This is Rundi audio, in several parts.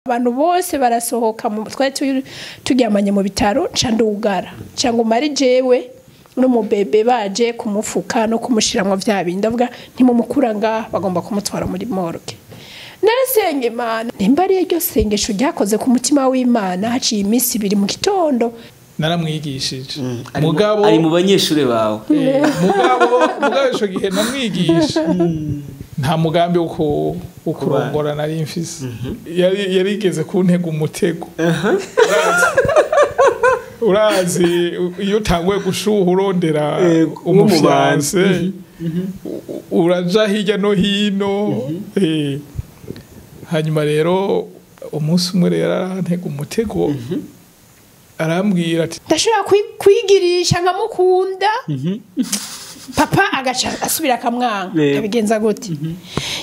Abantu bose barasohoka twari turyamanye mu bitaro, nca ndugara, nca nguma ari jewe n'umubebe baje kumufuka no kumushiramwo vya bindi. Ndavuga ntimumukura ngaha, bagomba kumutwara muri morgue. Narasenga Imana, nimba ari iryo sengesho ryakoze ku mutima w'Imana, haciye iminsi 2 mu gitondo naramwigishije. Mugabo ari mu banyeshure bawe. Mugabo ico gihe namwigisha nta mugambi wo kurongora nari mfise. Yarigeze kuntega umutego. Urazi iyo utanguye gushuha urondera umufiance, uraja hirya no hino. Hanyuma rero umunsi umwe rero arantega umutego, arambwira ati ndashobora kwigirisha nkamukunda. Papa agaca asubira akamwanga, abigenza gute?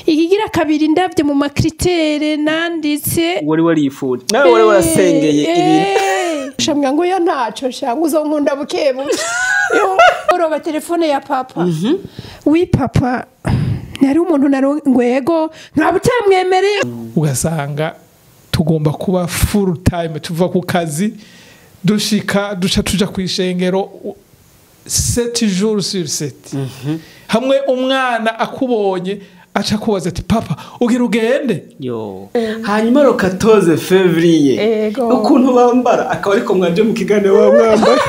Ikigira kabiri ndavye mu makritere nanditse wari warifuje nawe wari warasengeye ibintu. Shamwa ngo ya ntaco shanga uzonkunda bukebuke. Oroba telefone ya papa. Wi papa nari umuntu narongwego ntabutamwemereye. Ugasanga tugomba kuba full time, tuva ku kazi dushika duca tuja kwishengero 7 jours sur 7. Hamwe umwana akubonye aca kubaza ati papa ugira ugende. Yo. Hanyuma ro 14 février ukuntu bambara akaba ariko mwaje mu kiganiro wa mwambara.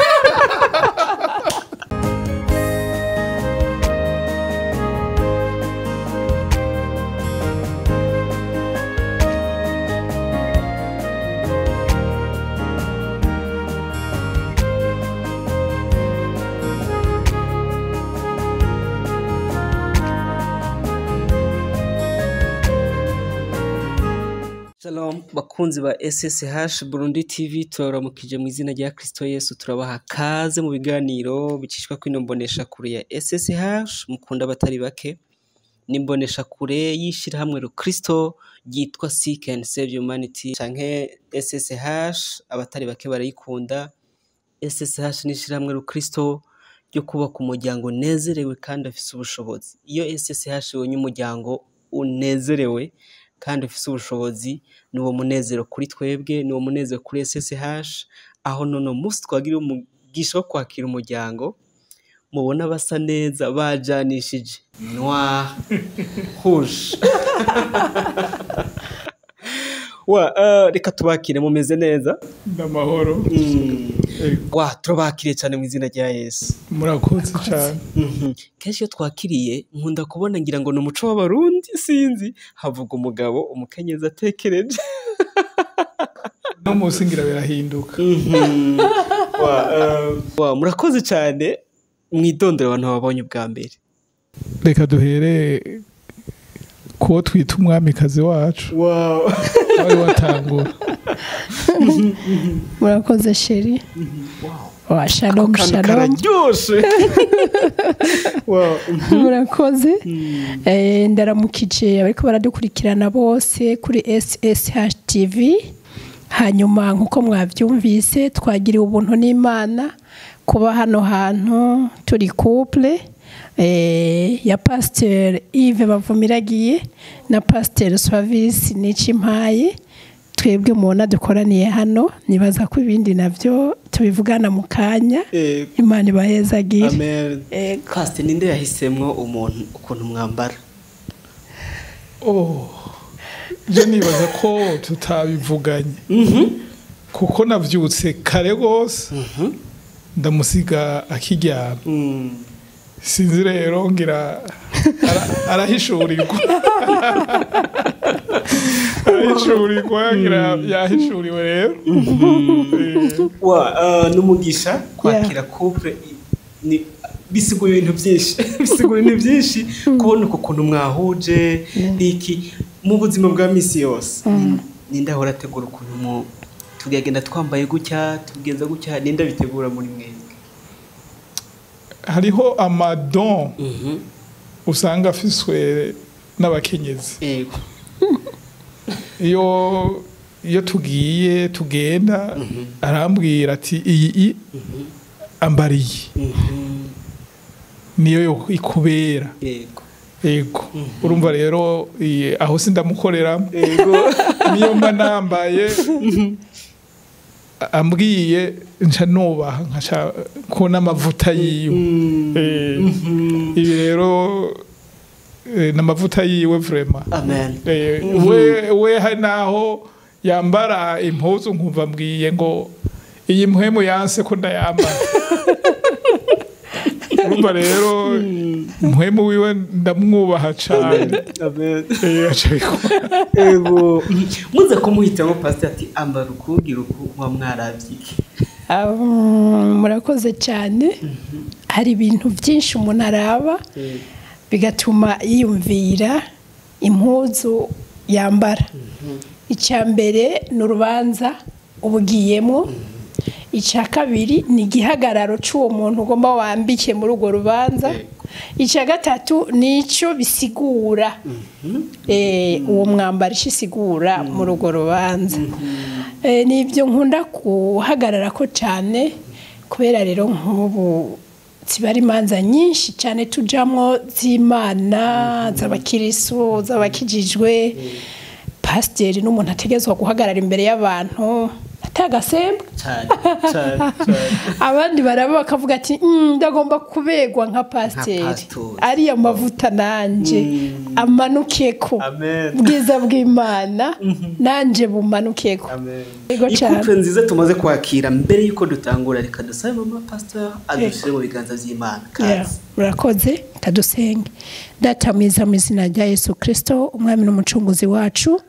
Shalom bakunzi ba SSH Burundi TV, turaramukije mu izina rya Kristo Yesu, turabaha kaze mu biganiro bicishwa kwino mbonesha kure ya SSH mukunda batari bake. Nimbonesha kure yishira hamwe ro Kristo yitwa Seek and Save Humanity canke SSH, abatari bake barayikunda. SSH nishira hamwe ro Kristo ryo kubaka umuryango nezerewe kandi afise ubushobozi. Iyo SSH ibonye umuryango unezerewe kandi ufise ubushobozi, nuwo munezero kuri twebwe, nuwo munezero kuri SSH, aho nono musi twagira umugisha wo kwakira umuryango mubona basa neza bajanishije noir rouge. Wa reka tubakire, mumeze neza ndamahoro. Wa turabakiriye cyane mu izina rya Yesu. Murakoze cyane. Kenshi iyo twakiriye nkunda kubona ngira ngo ni umuco w'abarundi, sinzi, havuga umugabo umukenyezi atekereje. No munsi ngira birahinduka. Wa murakoze cyane, mwidondora abantu babonye ubwa mbere. Reka duhere kuwo twita umwamikazi wacu. Wow. Wari watangura. Murakoze sheri. Wa shalom shalom. Kararyoshe. Wow. Murakoze. Ndaramukije abariko baradukurikirana bose kuri SSH TV. Hanyuma nkuko mwavyumvise twagiriwe ubuntu n'Imana kuba hano hantu turi couple ya Pasteur Yves Bavumiragiye na Pasteur Swavis Nicimpaye. Twebwe mubona dukoraniye hano, nibaza ko ibindi navyo tubivugana mu kanya. Imana ibahezagire. Amen. Pastor, ninde yahisemwo umuntu ukuntu mwambara? Oh, je nibaza ko tutabivuganye. Kuko navyutse kare gose. Ndamusiga akiryama. Sinzi rero ngira arahishurirwa. Ahishurirwa ngira yahishuriwe rero. Wa numugisha kwakira couple ni bisigura ibintu byinshi. Bisigura ibintu byinshi kubona ukuntu mwahuje niki mu buzima bwa misi yose. Ninde ahora ategura ukuntu mu tugagenda twambaye gutya, tugenza gutya, ninde bitegura muri mwebwe? Hariho amadon usanga afiswe n'abakenyezi. Yego. Iyo tugiye tugenda arambwira ati iyi ambariye niyo ikubera. Yego. Yego, urumva rero aho sindamukorera. Yego. Niyo mba nambaye ambwiye nca nubaha nkaca ko n'amavuta yiwe. Ibi rero n'amavuta yiwe vraiment. Amen. We hari naho yambara impuzu nkumva mbwiye ngo iyi mpwemu yanse ko ndayambara. Urumva rero mpwemu wiwe ndamwubaha cyane. Amen. Aca abikora. Ego, muze kumuhitamo pastor ati ambara ukugira uku wa mwaravyiki. Murakoze cyane. Hari ibintu byinshi umuntu araba bigatuma yiyumvira impuzu yambara. Icya mbere ni urubanza ubugiyemo, icya kabiri ni igihagararo cy'uwo muntu ugomba wambike muri urwo rubanza, icya gatatu ni icyo bisigura, uwo mwambaro icyo isigura muri urwo rubanza. Ni ibyo nkunda guhagarara ko cyane, kubera rero nk'ubu ziba ari imanza nyinshi cyane tujamwo z'Imana, z'abakirisu, z'abakijijwe. Pasiteri n'umuntu ategerezwa guhagarara imbere y'abantu atagasembwa. Cyane cyane cyane. Abandi baraba bakavuga ati: Ndagomba kubegwa nka pasiteri, Pasiteri. Ariya mavuta nanje amanukeko, Amen. bwiza bw'Imana nanje bumanukeko." Amen. Yego cyane. I couple nziza tumaze kwakira, mbere yuko dutangura reka dusabe mama pastor adushyire mu biganza by'Imana. Yeah, Kaze. murakoze. Kadusenge. Data mwiza, mu izina rya Yesu Kristo umwami n'umucunguzi wacu,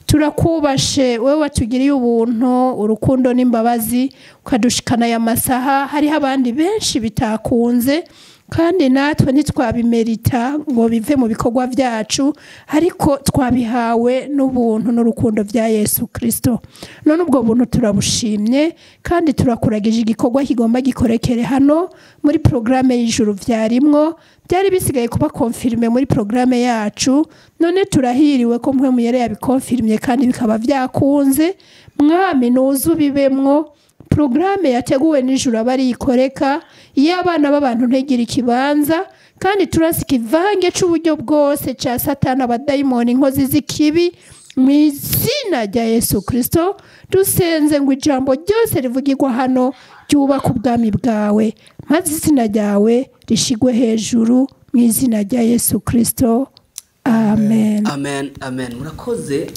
turakubashe wowe watugiriye ubuntu, urukundo n'imbabazi, ukadushikana aya masaha. Hariho abandi benshi bitakunze, kandi natwe ntitwabimerita ngo bive mu bikorwa byacu, ariko twabihawe n'ubuntu n'urukundo bya Yesu Kristo. None ubwo buntu turabushimye, kandi turakuragije igikorwa kigomba gikorekere hano muri porogaramu y'ijuru. Byarimwo byari bisigaye kuba confirmé muri porogaramu yacu, none turahiriwe ko mwe muyere yabikonfirmye kandi bikaba byakunze. Mwami, nuzu bibemwo. Porogaramu yateguwe n'ijuru aba ari ikoreka, iyo abana b'abantu ntegire ikibanza, kandi turasika ivange c'uburyo bwose ca Satani, abadayimoni, inkozi z'ikibi, mu izina rya Yesu Kristo. Dusenze ngo ijambo ryose rivugirwa hano ryubake ubwami bwawe, maze izina ryawe rishigwe hejuru, mu izina rya Yesu Kristo, amen. Amen, amen. Murakoze.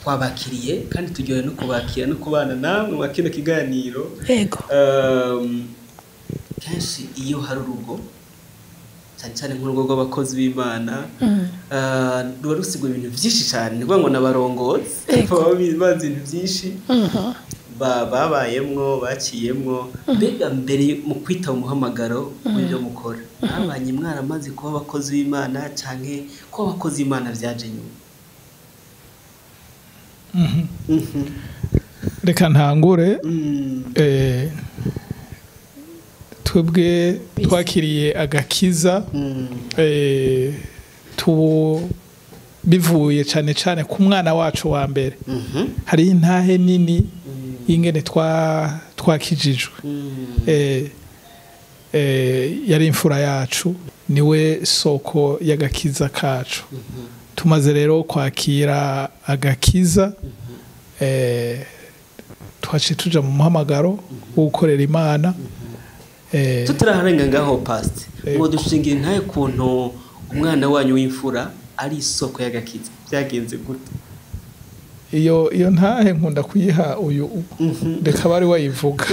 Twabakiriye kandi turyohewe no kubakira no kubana namwe mu kino kiganiro. Kenshi iyo hari urugo, cyane cyane nk'urugo rw'abakozi b'Imana, ruba rusigwa ibintu byinshi cyane. Ni ukuvuga ngo n'abarongozi baba bazi ibintu byinshi babayemwo, baciyemwo. Mbega mbere mu kwitaba umuhamagaro w'ibyo mukora, mwabanye mwaramaze kuba abakozi b'Imana, canke kuba abakozi b'Imana vyaje nyuma? Reka ntangure. Twebwe twakiriye agakiza tu bivuye cyane cyane ku mwana wacu wa mbere. Hari intahe nini y'ingene twakijijwe. Yari imfura yacu, niwe soko y'agakiza kacu. Tumaze rero kwakira agakiza, twaciye tuja mu muhamagaro wo gukorera Imana. Tutaraharenga ngaho, past, Yego. ngo dushingira intahe kuntu umwana wanyu w'imfura ari isoko y'agakiza, byagenze gute? Iyo ntahe nkunda kuyiha uyu, reka bari wayivuga.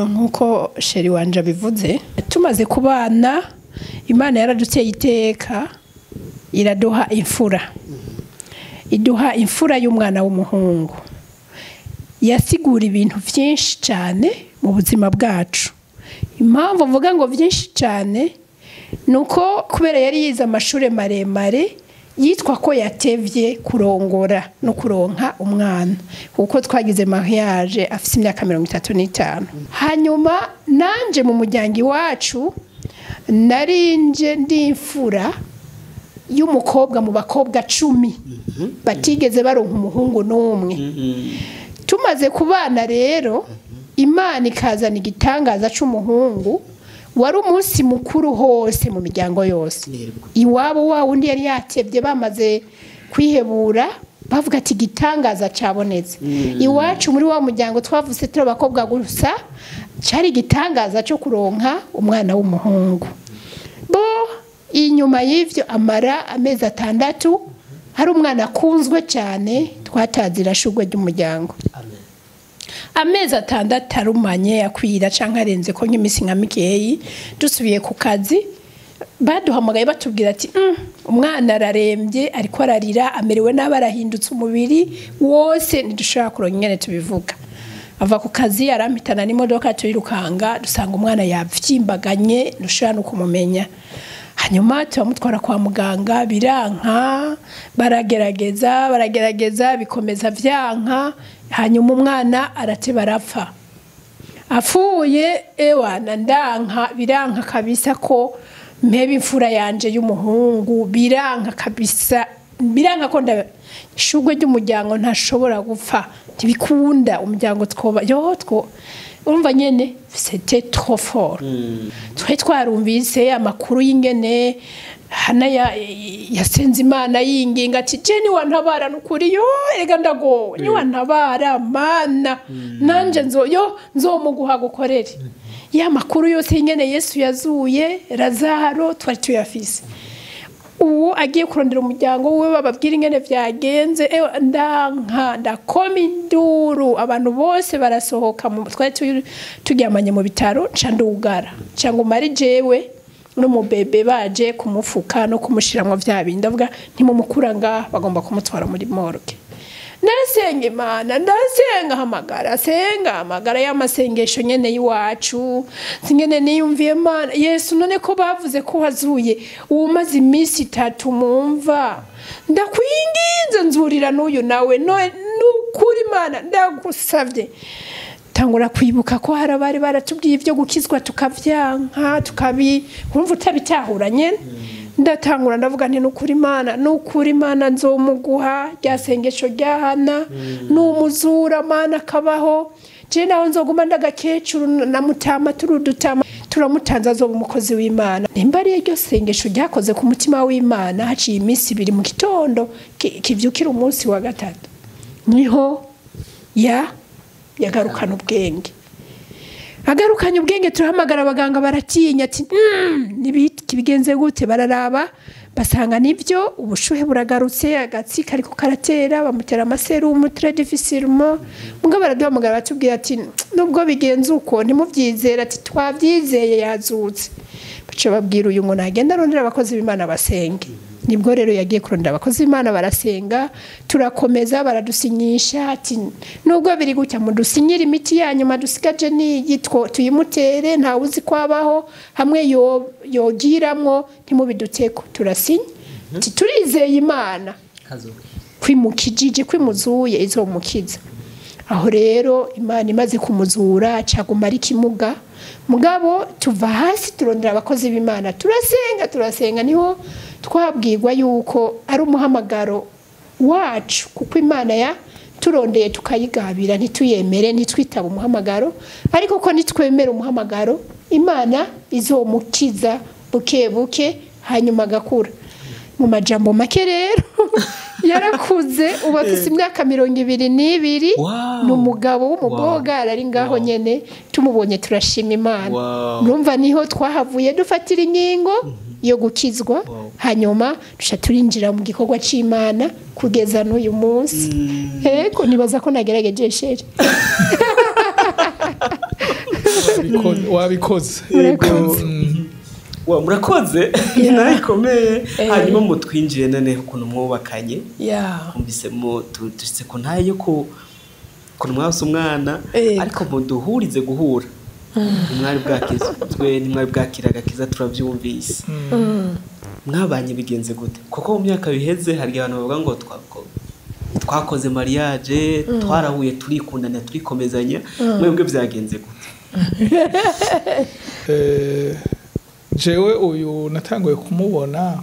Nk'uko chéri wanje abivuze, tumaze kubana Imana yaraduteye iteka, iraduha imfura, iduha imfura y'umwana w'umuhungu. Yasigura ibintu byinshi cyane mu buzima bwacu. Impamvu mvuga ngo byinshi cyane ni uko kubera yari yize amashuri maremare, yitwa ko yatevye kurongora no kuronka umwana, kuko twagize mariage afite imyaka 35. Hanyuma nanje mu muryango iwacu narinje ndi imfura y'umukobwa mu bakobwa 10 batigeze baronka umuhungu n'umwe. Tumaze kubana rero, Imana ikazana igitangaza c'umuhungu. Wari umunsi mukuru hose mu miryango yose. Yego. Iwabo wa wundi yari yatevye bamaze kwihebura, bavuga ati igitangaza cabonetse. Iwacu muri wa muryango twavutse turi abakobwa gusa, cari igitangaza cyo kuronka umwana w'umuhungu. Bo inyuma y'ivyo amara amezi 6 hari umwana akunzwe cyane twatazira shugwe ry'umuryango. Amen. Amezi 6 arumanye akwira canke arenze ko nk'imisi nka mikeyi, dusubiye ku kazi baduhamagaye batubwira ati umwana ararembye, ariko ararira, amerewe nabi, arahindutse umubiri wose, ntidushobora kuronka ingene tubivuga. Ava ku kazi arampitana n'imodoka, turirukanga dusanga umwana yavyimbaganye, ntushobora no kumumenya. Hanyuma turamutwara kwa muganga, biranka, baragerageza, baragerageza, bikomeza vyanka, hanyuma umwana arateba arapfa. Apfuye, ewa na ndanka, biranka kabisa ko mpeba imfura yanje y'umuhungu, biranka kabisa, biranka ko shugwe ry'umuryango ntashobora gupfa, ntibikunda umuryango twoba yo two urumva nyene c'était trop fort. Twe twarumvise amakuru y'ingene Hana yasenze Imana yinginga ati je ni wantabara nukuri, yo ega ndagowe, ni wantabara Mana nanje nzo nzomuguha gukorere. Ya makuru yose y'ingene Yesu yazuye Lazaro twari tuyafise. Uwo agiye kurondera umuryango we bababwira ingene vyagenze, ndanka ndakoma induru, abantu bose barasohoka, twari turyamanye mu bitaro, nca ndugara nca nguma ari jewe n'umubebe baje kumufuka no kumushiramwo vya bindi, ndavuga ntimumukura ngaha, bagomba kumutwara muri morgue. Ndasenga Imana, ndasenga hamagara, senga hamagara y'amasengesho nyene y'iwacu, singene niyumviye Imana Yesu, none ko bavuze ko wazuye umaze iminsi 3 mumva, ndakwinginze nzurira n'uyu nawe, nukuri Imana ndagusavye. Tangura kwibuka ko hari abari baratubwiye ivyo gukizwa tukavyanka, tukabi urumva utabitahura nyene. Ndatangura ndavuga nti nukuri Imana, nukuri Imana nzomuguha rya sengesho rya Hana, numuzura Mana kabaho, je naho nzoguma ndagakecuru na mutama turudutama turamutanza azoba umukozi w'Imana. Nimba ari iryo sengesho ryakoze ku mutima w'Imana, haciye iminsi 2 mu gitondo kivyukira umunsi wa 3 niho yagarukana ubwenge. Agarukanye ubwenge turahamagara abaganga baratinya ati nibigenze gute, bararaba basanga nivyo, ubushuhe buragarutse, agatsi kariko karatera, bamutera amaserumu très difficilement. Mugabo baraduhamagara batubwira ati nubwo bigenze uko ntimuvyizera, ati twavyizeye yazutse. Baca babwira uyu ngo nagenda arondera abakozi b'Imana basenge. Nibwo rero yagiye kurondera abakozi b'Imana barasenga, turakomeza baradusinyisha ati nubwo biri gutya mudusinyira imiti yanyu dusigaje niyitwo tuyimutere, nta uzi kwabaho hamwe yogiramwo ntimubiduteko, turasinya ati turizeye Imana kwimukijije kwimuzuye izomukiza. Aho rero Imana imaze kumuzura caguma ari kimuga, mugabo tuva hasi turondera abakozi b'Imana, turasenga turasenga, niho twabwirwa yuko ari umuhamagaro wacu, kuko Imana ya turondeye tukayigabira ntituyemere ntitwitaba umuhamagaro, ariko ko nitwemera umuhamagaro Imana izomukiza buke buke hanyuma agakura. Mu majambo make rero yarakuze, ubu afise imyaka 22, ni umugabo w'umuboga, ari ngaho nyene tumubonye turashima Imana. Urumva niho twahavuye dufatira ingingo yo gukizwa, hanyuma duca turinjira mu gikorwa c'Imana kugeza n'uyu munsi. Ego nibaza ko nagerageje shere. Wabikoze. Wa murakoze nayikomeye. Hanyuma mutwinjiye none ukuntu mwubakanye, umvise mu dushitse ko ntayo ko ukuntu mwase umwana, ariko muduhurize guhura ntimwari bwakizwe, ntimwari bwakira agakiza, turavyumvise. Mwabanye bigenze gute? Kuko mu myaka biheze hari abantu bavuga ngo twakoze mariage, twarahuye, turikundana, turikomezanya, mwebwe byagenze gute? Jewe uyu natanguye kumubona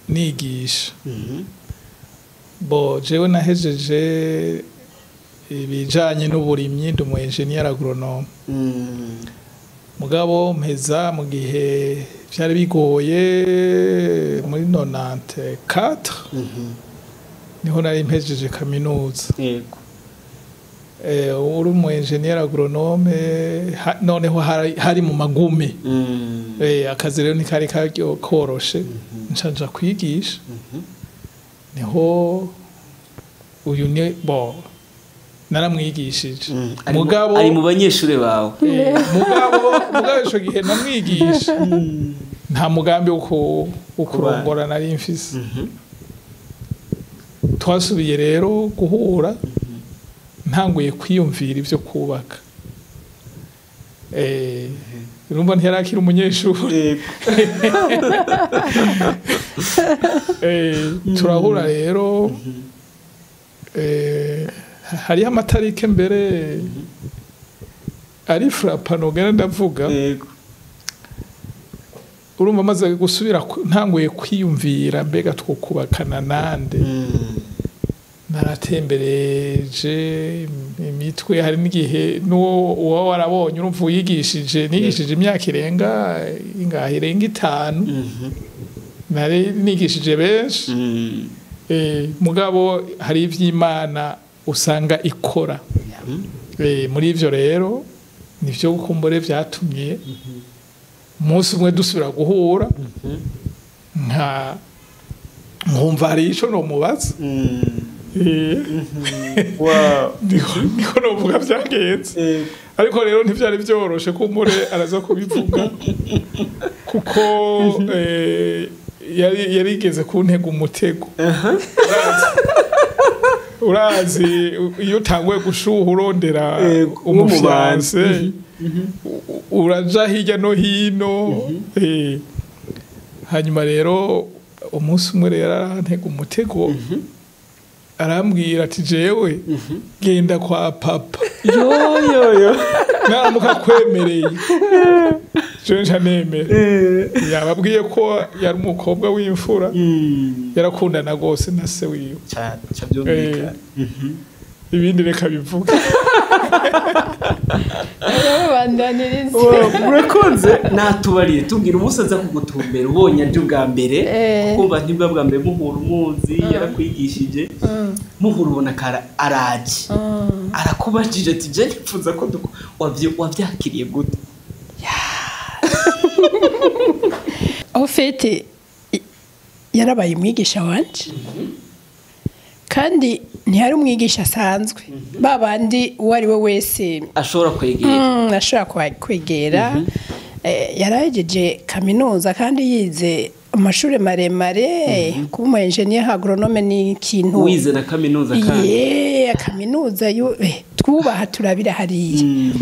nigisha. Bo jewe nahejeje ibijanye n'uburimyi, ndi umu engineer agronome. Mugabo mpeza mu gihe vyari bigoye muri 94, niho nari mpejeje kaminuza. Uri umu engineer agronome, noneho hari mu magume. Akazi rero ntikari koroshe, nca kwigisha. Niho uyu ni bo naramwigishije. Mugabo ari mu banyeshure bawe. Mugabo ico gihe namwigisha nta mugambi wo kurongora nari mfise. Twasubiye rero guhura, ntanguye kwiyumvira ivyo kubaka. Urumva ntiyarakira umunyeshuri. Turahura rero, hariho amatarike mbere ari frapano genda ndavuga. Urumva maze gusubira ntanguye kwiyumvira mbega twokubakana nande. Naratembereje imitwe, hari n'igihe n'uwo uba warabonye, urumva uyigishije, nigishije imyaka irenga ingahe, irenga 5, nari nigishije benshi. Mugabo hari ivy'Imana usanga ikora. Muri ivyo rero nivyo kumbure vyatumye umunsi umwe dusubira guhura, nka nkumva hari ico nomubaza. Niko novuga vyagenze. Ariko rero ntivyari vyoroshe kumbure araza kubivuga, kuko yarigeze kuntega umutego. Urazi iyo utanguye gushuha urondera umufiance, uraja hirya no hino. Hanyuma rero umunsi umwe rero arantega umutego, arambwira ati jewe genda kwa papa. Yo naramuka kwemereye jewe nca nemera. Yababwiye ko yari umukobwa w'imfura, yarakundana gose na se wiwe. Ibindi reka bivuge. Murakoze. Natubariye tubwira umunsi aza kugutumbera ubonye aje ubwa mbere, kuko ntibwa bwa mbere muhura umuzi yarakwigishije, muhura ubona araje arakubajije ati je nipfuza ko wavyakiriye gute? Au fait yarabaye umwigisha wanje, kandi ntiyari umwigisha asanzwe, babandi uwo ari we wese ashobora kwegera. Ashobora kwegera. Yarahejeje kaminuza kandi yize amashuri maremare. Kuba umu engineer agronome ni ikintu wize na kaminuza kandi. Kaminuza twubaha turabira hariya.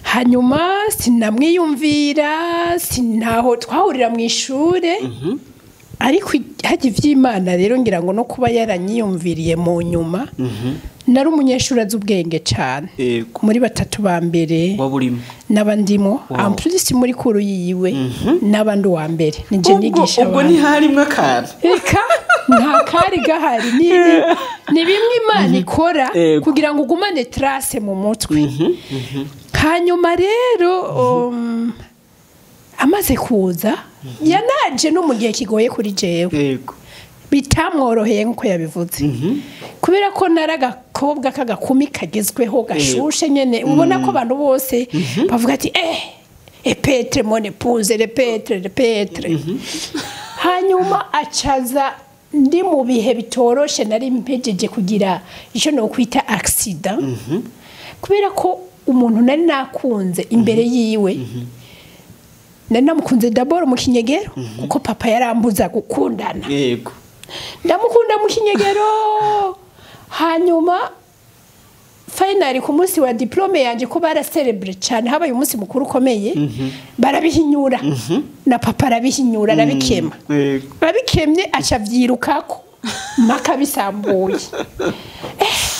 Hanyuma sinamwiyumvira, sinaho twahurira mu ishure. Ariko hajya ivy'Imana rero ngira ngo no kuba yaranyiyumviriye mu nyuma, nari umunyeshuri azi ubwenge cyane. Muri 3 ba mbere n'abandimo, en plus muri kuru yiwe n'abandi wa mbere nije nigisha. Ubwo ntiharimwe akantu? Eka nta kari gahari. Ni bimwe Imana ikora kugira ngo ugumane trace mu mutwe. Hanyuma rero amaze kuza, yanaje no mu gihe kigoye kuri jewe, bitamworoheye nkuko yabivuze, kubera ko nari agakobwa k'agakumi kagezweho gashushe nyene, ubona ko abantu bose bavuga ati epetre mon épouse, repetre repetre. Hanyuma acaza ndi mu bihe bitoroshe, nari mpejeje kugira ico no kwita accident, kubera ko umuntu nari nakunze imbere yiwe, nari namukunze d'abord mu kinyegero, kuko papa yarambuza gukundana. Ndamukunda mu kinyegero. Hanyuma finally ku munsi wa diplome yanje ko baracelebrate cyane, habaye umunsi mukuru ukomeye, barabihinyura. Na papa arabihinyura, arabikema. Babikemye aca vyirukako maka bisambuye.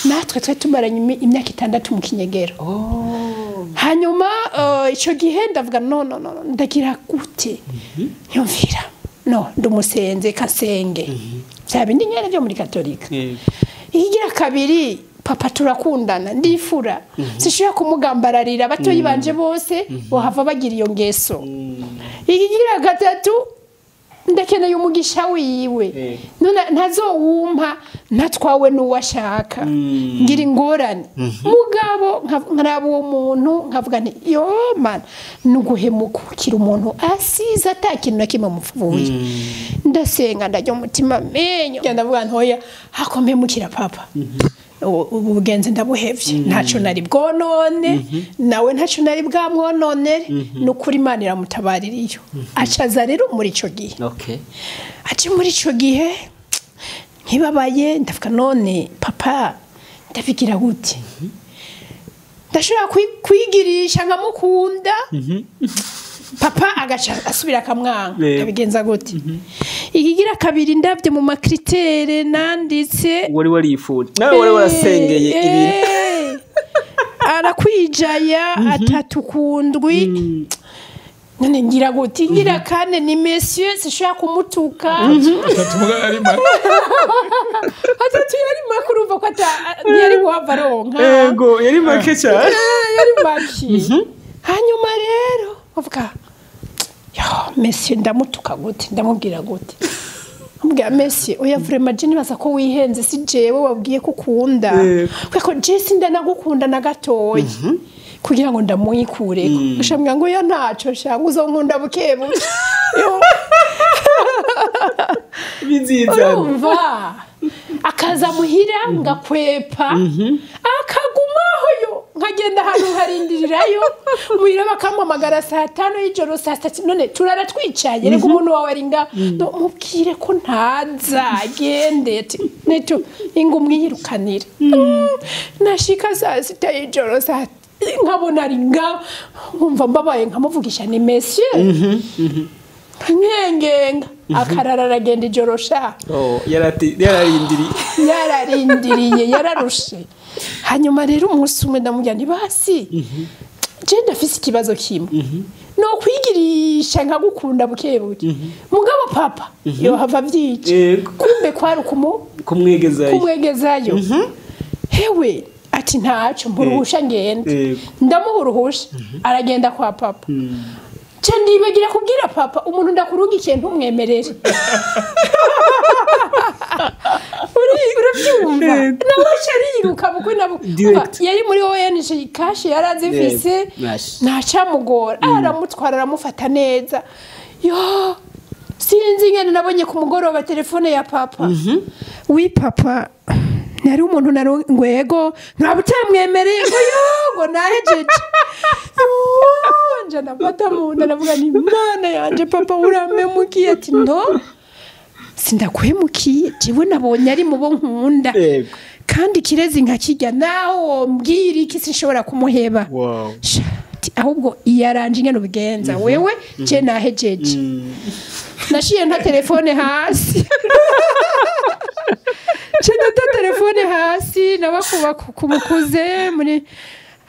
Natwe twe tumaranye imyaka 6 mu kinyegero. Hanyuma ico gihe ndavuga no no no ndagira gute, nyumvira no ndumusenze kasenge bya bindi nyene byo muri katolika. Igira kabiri Papa turakundana, ndifura, sinshobora kumugambararira, abatoyi banje bose bohava bagira iyo ngeso. Ikigira gatatu, ndakeneye umugisha wiwe, none ntazowumpa ntatwawe n'uwo ashaka, ngira ingorane. Mugabo nkaraba uwo muntu nkavuga nti yo mana, nuguhemukira umuntu asize ata kintu na kimwe mupfuye. Ndasenga, ndajya umutima menyo, ndavuga ntoya hako mpemukira papa, ubu bugenzi ndabuhevye, ntaco nari bwonone, nawe ntaco nari bwamwononere. Nukuri Imana iramutabarira iyo acaza rero muri ico gihe. Aje muri ico gihe nkibabaye, ndavuga none papa ndabigira gute? Ndashobora kwigirisha nkamukunda, papa agaca asubira akamwanga, ndabigenza gute? Ikigira kabiri, ndavye mu ma critères nanditse, wari warifuje nawe, wari warasengeye ibintu. Arakwijaya atatu ku ndwi, none ngira gute? Ngira kane, ni monsieur, sinshobora kumutuka. Atatu muga ari make. Atatu yari make, urumva ko ntiyari guhava aronka. Ego, yari make cyane. Yari make. Hanyuma rero bavuga yo monsieur, ndamutuka gute? Ndamubwira gute? Ambwira monsieur, oya, vraiment je nibaza ko wihenze, si jewe wabwiye ko ukunda, kuko je sindanagukunda na gatoyi kugira ngo ndamwikureko. Ushambwira ngo oya, ntaco shanga uzonkunda buke buke. Yo. Bizizana. Urumva akaza muhira ngakwepa, akagumaho yo, nkagenda ahantu nkarindirirayo muhira, bakampamagara saa 5 y'ijoro, saa 3, none turara twicaye, reka umuntu wawe ari nga no, mubwire ko ntaza, agende. Ati, neto ingo umwiyirukanire. Nashika saa 6 y'ijoro, saa nkabona ari nga, nkumva mbabaye, nkamuvugisha ni monsieur, nkengenga, akarara aragenda ijoro sha. Oh, yararindiriye. Yararindiriye, yararushe. Hanyuma rero umunsi umwe ndamubwira nti basi je ndafise ikibazo kimwe, no kwigirisha nkagukunda buke buke, mugabo papa yohava avyica. Kumbe kwari ukumu kumwegezayo. Kumwegezayo. Hewe ati ntaco, mpuruhusha ngende. Ndamuha uruhusha, aragenda kwa papa. Nca ndibagira kubwira papa, umuntu ndakurungikiye ntumwemerere. Uravyumva, nawe aca ariruka bukwe na bukwe. Direct. Yari muri ONG cash yarazifise. Nash. Ntacamugora, aramutwara, aramufata neza. Yo, sinzi ingene nabonye ku mugoroba telefone ya papa. Wi papa, nari umuntu nari ngo yego, ntabwo utamwemereye, ngo yo, ngo nahejeje. Yo, nja ndafata mu nda, ndavuga nti Mana yanje, papa urampemukiye. Ati no, sindaguhemukiye, jewe nabonye ari mu bo nkunda, kandi kirezi nkakirya, nawe wombwira iki sinshobora kumuheba. Sha, ati, ahubwo iyaranje ingene ubigenza wewe, je nahejeje. Nashiye nta telefone hasi, nca ndata telefone hasi, nabakuba kumukuze muri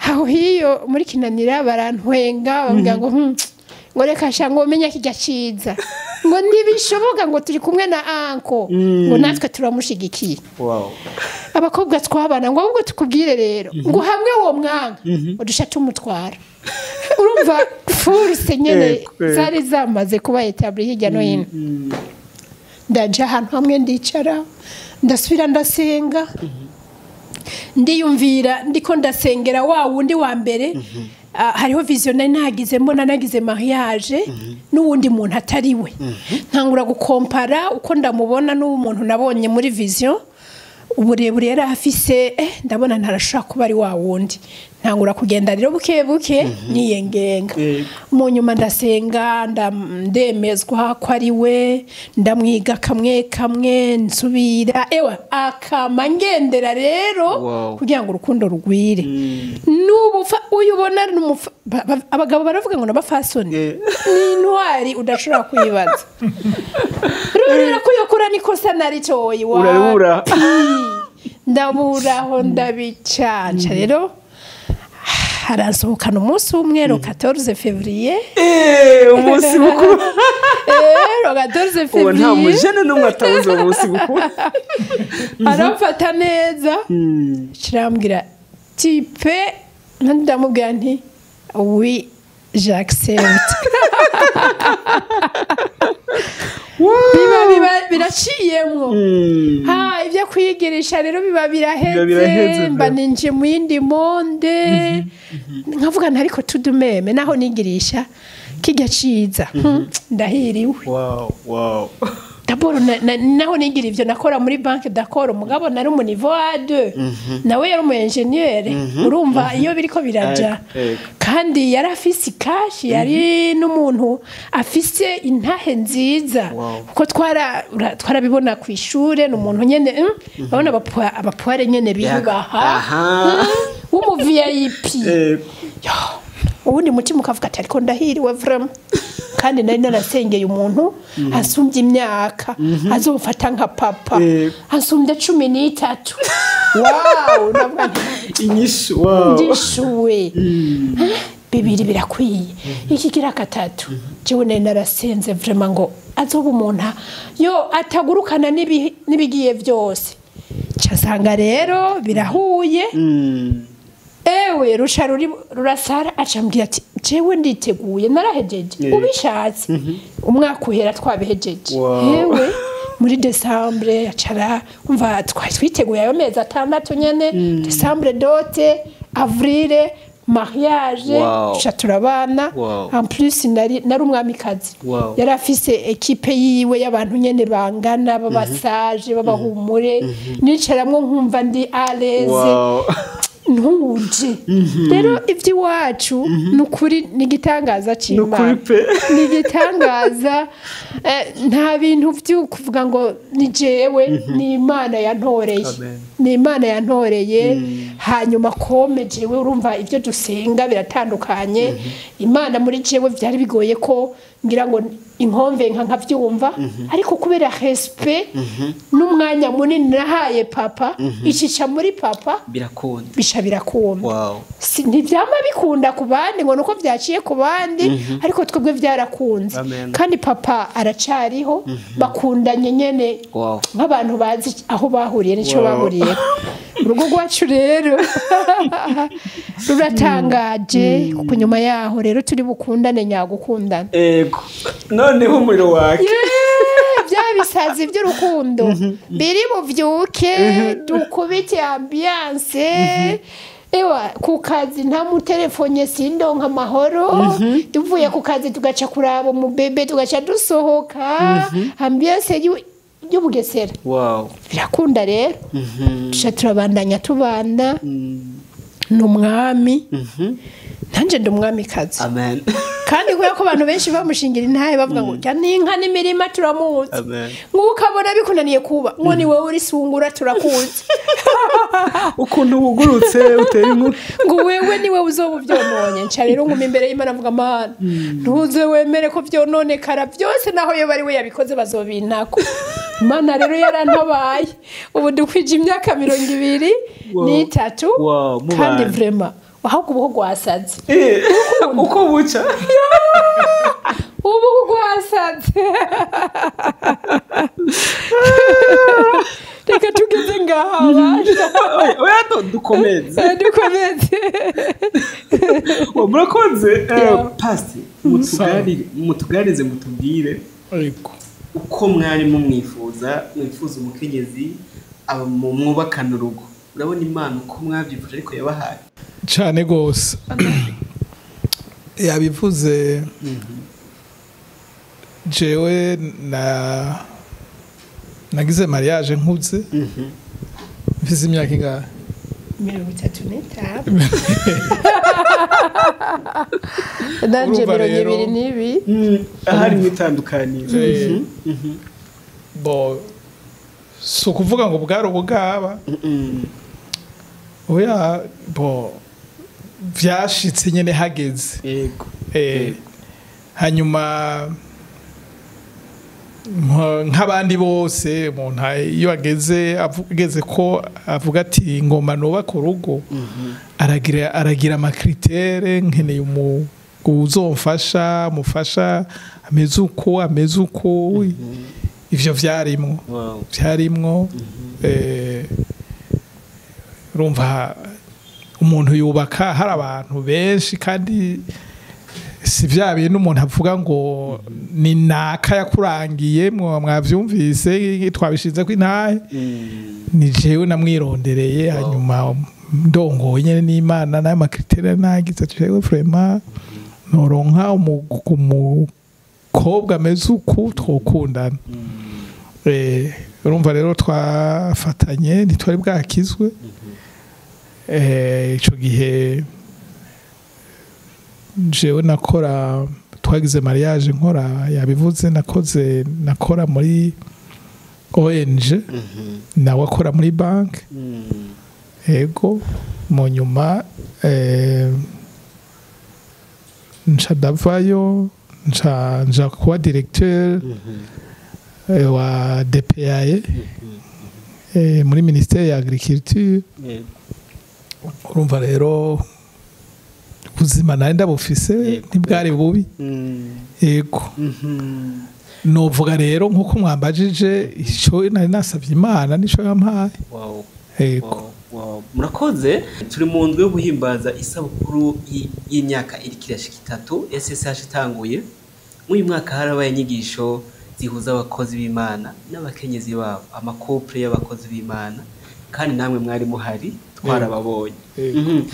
aho hiyo muri Kinanira, barantwenga, bambwira ngo ngo reka sha, ngo umenye kijya ciza, ngo ntibishoboka, ngo turi kumwe na anko, ngo natwe turamushigikiye. Abakobwa twabana ngo ahubwo tukubwire rero, ngo hamwe uwo mwanga udusha tumutwara. Urumva force nyene zari zamaze kuba établi hirya no hino. Ndaja ahantu hamwe ndicara, ndasubira ndasenga, ndiyumvira, ndiko ndasengera wa wundi wa mbere. Hariho vision nari nagize, mbona nagize mariage n'uwundi muntu atari we, ntangura gukompara uko ndamubona n'uwo muntu nabonye muri vision, uburebure yari afise, ndabona ntarashobora kuba ari wa wundi. Ntangura kugenda rero buke buke niyengenga. Mu nyuma ndasenga, ndemezwa ko ari we, ndamwiga kamwe kamwe, nsubira ewa akama ngendera rero kugira ngo urukundo rugwire. N'ubu uyu ubona ni abagabo baravuga ngo n'abafasoni, ni intwari udashobora kwibaza. Rero ko yokora nikosa naritoye. Urabura. Ndaburaho, ndabicaca rero. Arasohokana umunsi umwe le 14 février. Umunsi mukuru. Le 14 Uwo nta février. mujene n'umwe atawuzi uwo munsi mukuru. Aramfata neza, kirambwira tipe, ndamubwira nti: "Oui, j'accepte." Biba biraciyemwo. Ha, ibyo kwigirisha rero biba Biba biraheze, biraheze, mba bro. ninje mu yindi monde, nkavuga nti: "Ariko tudumeme naho nigirisha kijya ciza. Ndahiriwe." Wow. D'abord naho nigira ivyo, nakora muri banque, d'accord, umugabo nari mu niveau A2, nawe yari umu ingénieur. Urumva iyo biriko biraja. Ego. Kandi yari afise cash, yari n'umuntu afise intahe nziza, kuko twarabibona ku ishure, ni umuntu nyene, urabona abapoire nyene biyubaha, w'umu VIP. Yo, ubundi mutima ukavuga ati: "Ariko ndahiriwe vraiment." Kandi nari narasengeye umuntu asumbye imyaka, azofata nka papa, asumbye 13. Wow, ndavuga nti: Inyishu, wow. "Ndishuwe bibiri birakwiye." Ikigira gatatu, jewe nari narasenze vraiment ngo azoba umuntu yo atagurukana n'ibigiye byose. Casanga rero birahuye. Ewe, rusha ruri rurasara, acambwira ati: "Jewe nditeguye, narahejeje, ubishatse umwaka uhera twabihejeje." Yewe, muri décembre acara umva twari twiteguye ayo mezi 6 nyene: décembre dot, avril mariage. Tuca turabana. En plus nari umwamikazi. Yari afise équipe yiwe y'abantu nyene bangana, b'abasaje, b'abahumure, nicaramwo nkumva ndi à l'aise. Ntuje rero iby'iwacu, ni ukuri ni igitangaza cy'Imana. Nukuri pe. Ni igitangaza. Nta bintu byo kuvuga ngo ni jewe, ni Imana yantoreye. Amen. Ni Imana yantoreye. Hanyuma comme jewe, urumva ibyo dusenga biratandukanye, Imana muri jewe byari bigoye ko ngira ngo inkomve nka nkabyumva, ariko kubera respect n'umwanya munini nahaye papa, icisha muri papa, Birakunda. bisha birakunda. Wow. Ntibyama bikunda ku bandi ngo nuko byaciye ku bandi, ariko twebwe byarakunze. Amen. Kandi papa aracariho, bakundanye nyene nk'abantu bazi aho bahuriye n'icyo bahuriye. Urugo rwacu rero ruratangaje, kuko nyuma yaho rero turi bukundane nyagukundana. Ego, noneho umuriro wake. Yeee, bya bisazi by'urukundo biri buvyuke, dukubite ambiance. Ewa, ku kazi ntamutelefone sindonka amahoro. Tuvuye ku kazi tugaca kuraba umubebe, tugaca dusohoka, ambiance y'ubugesera. Birakunda rero, tuca turabandanya tubana. Ni umwami, nanjye ndi umwamikazi. Amen. Kandi kubera ko abantu benshi bamushingira intahe, bavuga ngo jya n'inka n'imirima turamuzi, Amen. nk'uko abona bikunaniye kuba ngo ni wowe uri sungura, turakuzi. Ukuntu wugurutse utera inkuru. Ngo wewe ni wowe uzoba ubyononye. Nca rero nguma imbere y'Imana, avuga: "Mana, ntuze wemere ko byononekara byose, naho iyo bari we yabikoze bazobintako." Imana rero yarantabaye, ubu dukwije imyaka 23. Wow, Kandi mubana. vraiment ahubwo ubu rwasaze. Uko buca. Ubu rwasaze. Reka tugeze ngaha abasha. Oya, dukomeze. Dukomeze. Oh, murakoze. Yeah. Pasi mutuganirize, mutubwire Ariko uko mwari mumwifuza, mwifuza umukenyezi aba mu mwubakana urugo. Urabona Imana uko mwabyifuje ariko yabahaye? Cyane rwose, yabivuze. Jewe na nagize mariage nkuze, mfise imyaka ingahe? 35 nanje. Urumva mirongo rero- ibiri n'ibiri. Ahari mu itandukaniro. Bo si ukuvuga ngo bwari ubugaba, oya. Bo vyashitse nyene hageze. Yego. Hanyuma Nk'abandi bose, umuntu iyo ageze ko avuga ati ngomba nubaka urugo, aragira ama critères: nkeneye uzomfasha, mufasha ameze uko, ameze uko. Ivyo vyarimwo. Vyarimwo. Urumva, umuntu yubaka hari abantu benshi, kandi si vya bintu umuntu avuga ngo ni naka yakurangiye. Mwavyumvise, twabishize ko intahe ni jewe namwirondereye. Hanyuma ndongoye nyene n'Imana n'ayo ma critères nagize, jewe vraiment noronka umukobwa ameze uku twokundana. Urumva rero twafatanye ntitwari bwakizwe. Ico gihe jewe nakora, twagize mariage nkora, yabivuze, nakoze, nakora muri ONG, nawe akora muri banki. Ego, mu nyuma nca ndavayo, nca nja kuba directeur wa DPAE muri ministère ya agriculture. Urumva rero ubuzima nari ndabufise, ntibwari bubi. Yego. Novuga rero nk'uko mwambajije, ico nari nasavye Imana nico yampaye. Yego. Wow. Murakoze. Turi mu ndwi yo guhimbaza isabukuru y'imyaka iriko irashika 3 SSH itanguye. Muri uyu mwaka harabaye inyigisho zihuza abakozi b'Imana n'abakenyezi babo, ama couples y'abakozi b'Imana, kandi namwe mwari muhari, twarababonye. Yego.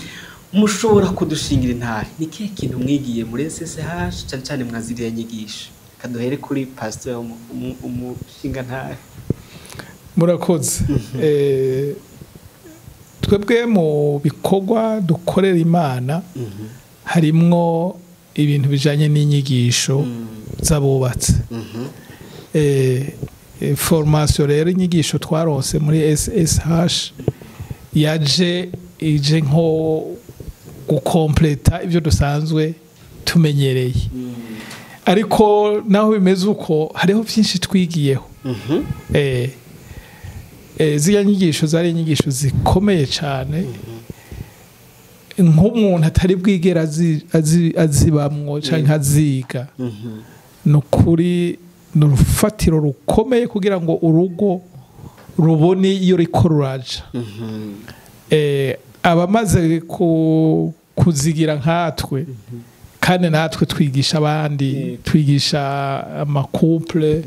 Mushobora kudushingira intahe, ni kihe kintu mwigiye muri SSH cane cane mwaziriya nyigisho? Kaduhere kuri pastor umushinga ntahe. Murakoze. Twebwe mu bikorwa dukorera Imana harimwo ibintu bijanye n'inyigisho z'abubatse. Formation rero, inyigisho twaronse muri SSH yaje ije nko gukompleta ibyo dusanzwe tumenyereye, ariko naho bimeze uko hariho byinshi twigiyeho. Ziriya nyigisho zari inyigisho zikomeye cyane. Nk'umuntu atari bwigera azibamwo cyangwa aziga, ni ukuri ni urufatiro rukomeye kugira ngo urugo rubone iyo riko ruraja. Abamaze kuzigira nkatwe, kandi natwe twigisha abandi, twigisha ama couples,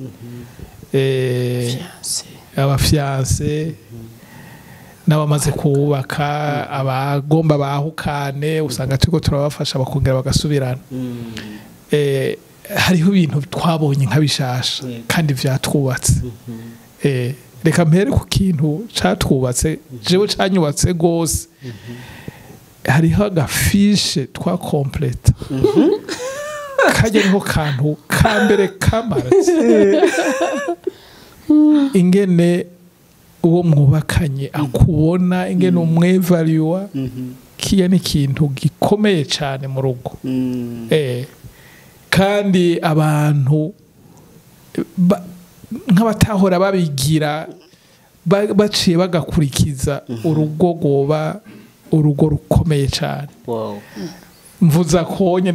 Fiancé. aba fiancés n'abamaze kubaka, abagomba bahukane, usanga turiko turabafasha bakongera bagasubirana. Hariho ibintu twabonye nka bishasha kandi vyatwubatse. Reka mpere ku kintu catwubatse, jewe canyubatse gose. Hariho aga fiche twakompleta kajya, niho kantu ka mbere kamaratse ingene uwo mwubakanye akubona, ingene umwevaluwa. Kiya ni ikintu gikomeye cyane mu rugo. Kandi abantu nk'abatahora babigira baciye bagakurikiza, urugo rwoba urugo rukomeye cyane. Mvuza konye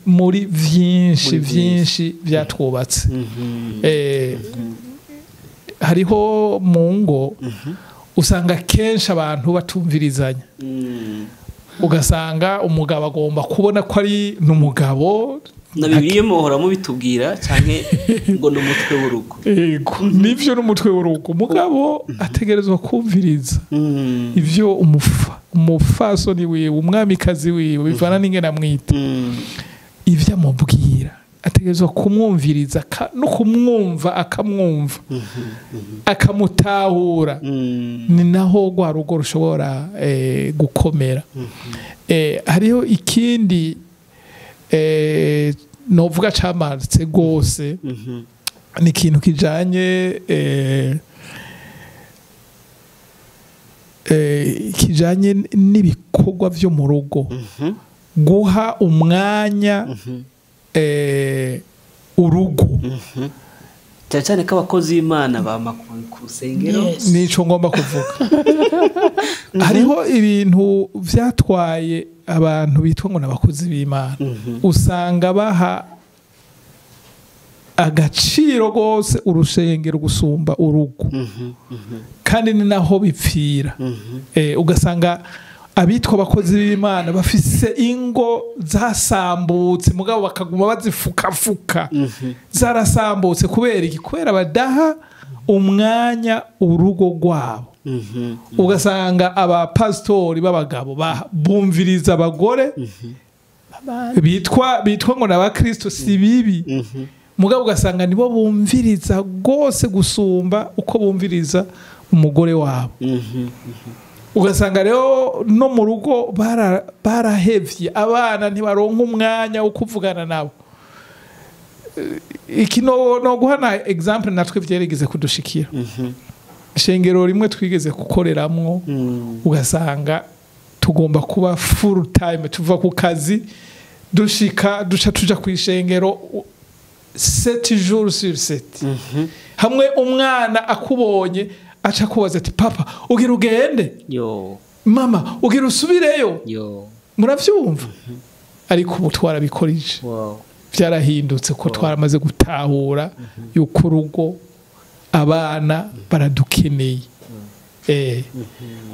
muri vyinshi Muri vyinshi byatwubatse. Hariho mu ngo usanga kenshi abantu batumvirizanya, ugasanga umugabo agomba kubona ko ari n'umugabo. Na Bibiliya muhora mubitubwira canke ngo ni umutwe w'urugo. Yego, nivyo, n'umutwe w'urugo. Umugabo ategerezwa kumviriza ivyo umufasoni wiwe, umwamikazi wiwe, bivana n'ingene amwita, ivyo amubwira ategerezwa kumwumviriza no kumwumva, akamwumva, akamutahura. Ni naho rwa rugo rushobora gukomera. Hariho ikindi novuga camaritse rwose, ni ikintu kijanye n'ibikorwa vyo mu rugo, guha umwanya urugo. Cyane cyane ko abakozi b'Imana bama ku rusengero. Nico ngomba kuvuga. Hariho ibintu vyatwaye abantu bitwa ngo n'abakozi b'Imana, usanga baha agaciro gose urusengero gusumba urugo, kandi ni naho bipfira. Ugasanga abitwa abakozi b'Imana bafise ingo zasambutse, mugabo bakaguma bazifukafuka. Zarasambutse kubera iki? Kubera badaha umwanya urugo rwabo. Ugasanga abapasitori b'abagabo bumviriza abagore bitwa ngo n'abakristo, si bibi, mugabo ugasanga nibo bumviriza gose gusumba uko bumviriza umugore wabo. Ugasanga rero no mu rugo barahevye, abana ntibaronka umwanya wo kuvugana nabo. Iki no guhana example natwe vyeregeze kudushikira. Ishengero rimwe twigeze gukoreramwo, ugasanga tugomba kuba full time, tuva ku kazi dushika duca tuja kwishengero 7 jours sur 7. Hamwe umwana akubonye aca kubaza ati papa ugira ugende, yo mama ugira usubireyo, yo. Muravyumva? Ariko ubu twarabikorije. Byarahindutse ko twaramaze gutahura yuko urugo abana baradukeneye.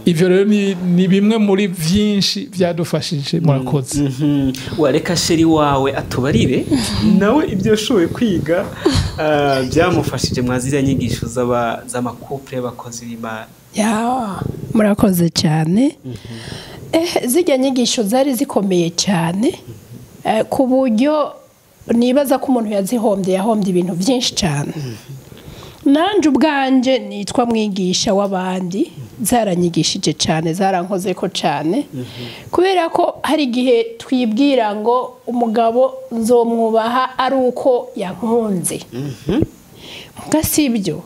Ivyo rero ni bimwe muri vyinshi vyadufashije. Murakoze. Wareka sheri wawe atubarire nawe ibyo yashoboye kwiga byamufashije mwaziriya nyigisho z'amakouple y'abakozi b'Imana. Ya, murakoze cyane. Zijya nyigisho zari zikomeye cyane, ku buryo nibaza ko umuntu yazihombye yahombye ibintu byinshi cyane. Nanje ubwanje nitwa mwigisha w'abandi, zaranyigishije cyane, zarankoze ko cyane, kubera ko hari igihe twibwira ngo umugabo nzomwubaha ari uko yankunze. Muga sibyo.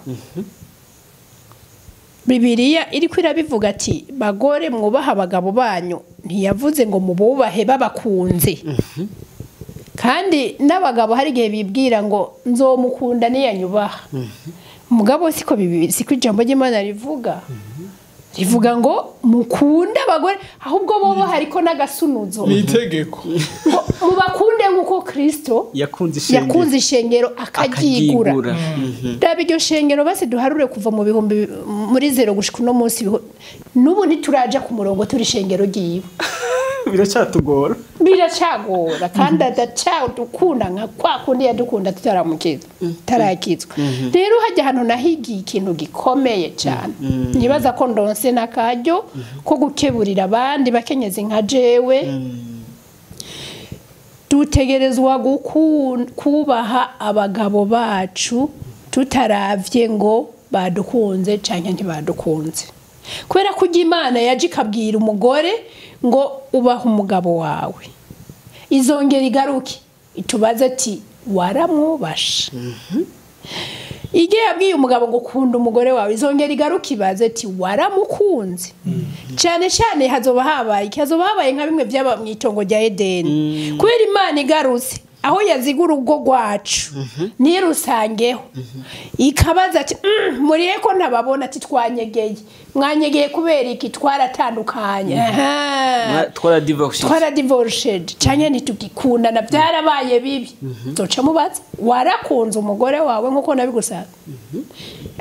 Bibiliya iriko irabivuga ati bagore mwubaha abagabo banyu, ntiyavuze ngo mububahe babakunze. Kandi n'abagabo hari igihe bibwira ngo nzomukunda niyanyubaha. Mugabo siko bibiri, siko ijambo ry'Imana rivuga. Rivuga ngo mukunde abagore, ahubwo bobo hariko n'agasunuzo. Ni itegeko. Mubakunde nkuko Kristo yakunze ishengero akaryigura. Raba iryo shengero basi duharure kuva mu bihumbi muri 0 gushika uno munsi, n'ubu ntituraja ku murongo turi shengero ryiwe. Biracyatugora. Biracyagora kandi adacadukunda nka kwa kundi yadukunda tutaramukiza, tarakizwa. Rero hajya hano nahigiye ikintu gikomeye cyane. Nibaza ko ndonse nakaryo ko gukeburira abandi bakenyezi nka jewe. Dutegerezwa kubaha abagabo bacu tutaravye ngo badukunze canke ntibadukunze. Kubera ko Imana yaje ikabwira umugore ngo ubaha umugabo wawe, izongera igaruke itubaze ati waramwubasha. Igihe yabwiye umugabo ngo kunda umugore wawe, izongera igaruke ibaze ati waramukunze. Cyane cyane hazoba habaye iki? Hazoba habaye nka bimwe byaba mu itongo rya Edeni. Kubera Imana igarutse aho yaziga urugo rwacu nirusangeho, ikabaza ati muriye ko ntababona, ati twanyegeye. Mwanyegeye kubera iki? Twaratandukanye, twaradivorced cyane ntitugikundana, byarabaye bibi. Zoca mubaza warakunze umugore wawe nkuko nabigusaba?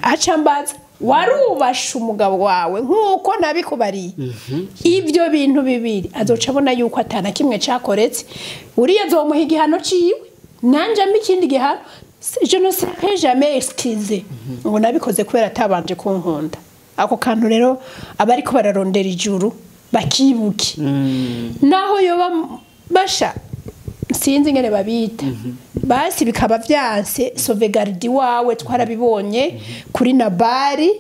Aca mbaza warubasha umugabo wawe nkuko nabikubariye? Ibyo bintu bibiri azoca abona yuko atana kimwe cyakoretse. Uriya azomuha igihano ciwe, nanje ampa ikindi gihano. Je ne serai jamais excusé ngo nabikoze kubera atabanje kunkunda. Ako kantu rero abariko bararondera ijuru bakibuke. Naho yoba basha sinzi ngene babita, basi bikaba vyanse sauvegarde wawe twarabibonye kuri Nabali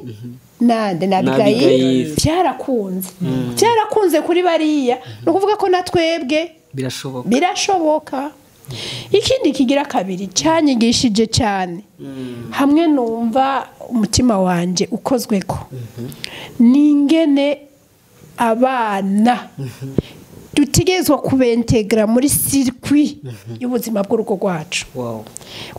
nande na Abigayili, byarakunze. Byarakunze kuri bariya, no kuvuga ko natwebwe birashoboka. Birashoboka. Ikindi kigira kabiri cyanyigishije cyane, hamwe numva umutima wanje ukozweko, ningene abana Dutegerezwa kubentegra muri circuit y'ubuzima bw'urugo rwacu.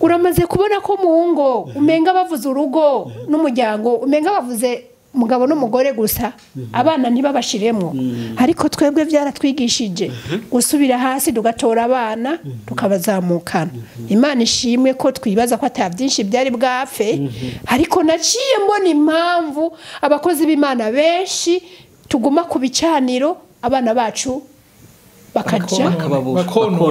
Uramaze kubona ko mu ngo umenga bavuze urugo n'umuryango, umenga bavuze umugabo n'umugore gusa, abana ntibabashiremo. Ariko twebwe byaratwigishije gusubira hasi tugatora abana tukabazamukana. Imana ishimwe ko twibaza ko ata byinshi byari bwapfe, ariko naciye mbona impamvu abakozi b'Imana benshi tuguma ku bicaniro, abana bacu bakaja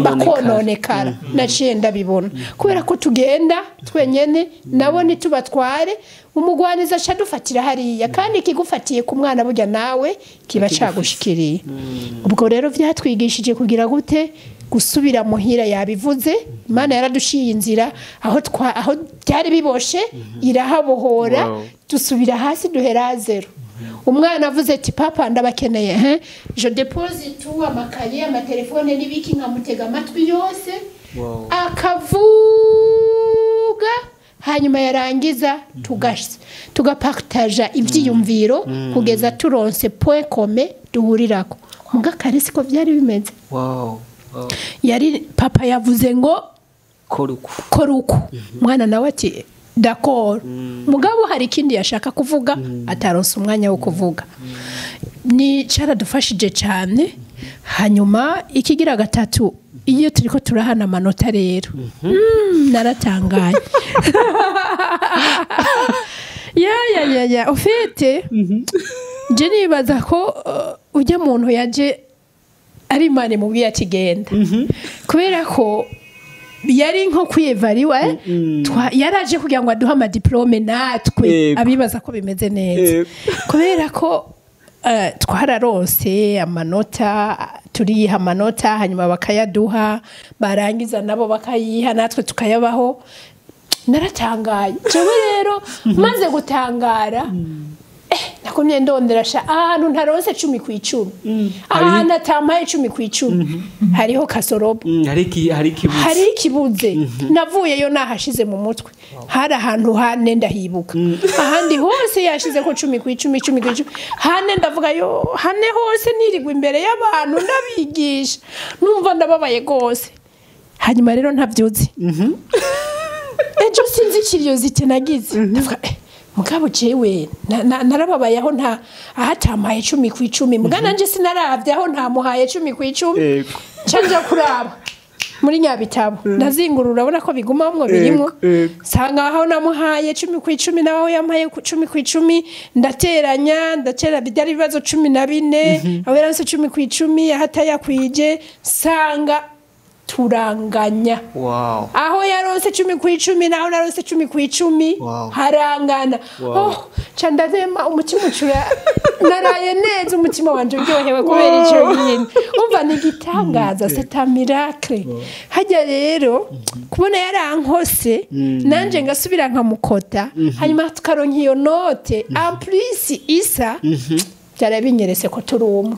bakononekara. Naciye ndabibona kubera ko tugenda twenyene, nabo ntitubatware. Umugwaniza aca adufatira hariya, kandi ikigufatiye ku mwana burya nawe kiba cagushikiriye. Ubwo rero vyatwigishije kugira gute gusubira muhira. Yabivuze, Imana yaradushiye inzira aho aho byari biboshe, irahabohora. Dusubira hasi duhera zero. Umwana avuze ati papa ndabakeneye, hein, je dépose tout, amakaye, amatelefone n'ibiki, nkamutega amatwi yose. Akavuga, hanyuma yarangiza tugapartaja ivyiyumviro kugeza turonse point commun duhurirako. Muga kare siko vyari bimeze. Yari papa yavuze ngo koruku, mwana nawe ati d'accord. Mugabo hari ikindi yashaka kuvuga ataronse umwanya wo kuvuga. Ni caradufashije cyane. Hanyuma ikigira gatatu, iyo turiko turahana amanota rero, naratangaye. Ya ya ya ya, ufite je nibaza ko ujya muntu yaje ari Imana imubwiye ati genda, kubera ko yari nko kwiyevariwa, yaraje kugira ngo aduhe amadiplome natwe abibaza ko bimeze neza, kubera ko twararose amanota, turiha amanota, hanyuma bakayaduha, barangiza nabo bakayiha, natwe tukayabaho. Naratangaye jewe rero, maze gutangara nakumye ndondera sha ahantu ntaronse 10 ku 10, ahantu atampaye 10 ku 10, hariho kasorobo, hari ikibuze. Navuyeyo nahashize mu mutwe, hari ahantu hane ndahibuka, ahandi hose yashize ko 10 ku 10, 10 ku 10, hane ndavuga yo hane hose nirigwa imbere y'abantu ndabigisha, numva ndababaye gose. Hanyuma rero ntavyuzi ejo sinzi curiosité nagize, ndavuga mugabo jewe narababaye aho nta ahatampaye 10 ku 10, muga nanje sinaravye aho ntamuhaye 10 ku 10. Canja kuraba muri nyabitabo, ndazingurura, urabona ko bigumamwo birimwo, sanga aho namuhaye 10 ku 10 naho yampaye 10 ku 10, ndateranya ndatera byari ibibazo 14, aho yaranse 10 ku 10 ahatayakwije, sanga turanganya. Aho yaronse 10 ku 10 naho naronse 10 ku 10, harangana. Oh, candazema umutima ucura, naraye neza, umutima wanje uryohewe kubera ico bintu. Umva ni gitangaza, c'est un miracle. Hajya rero kubona yarankose nanje ngasubira nkamukota, hanyuma tukaronka iyo note en plus isa, byarabinyerese ko turi umwe.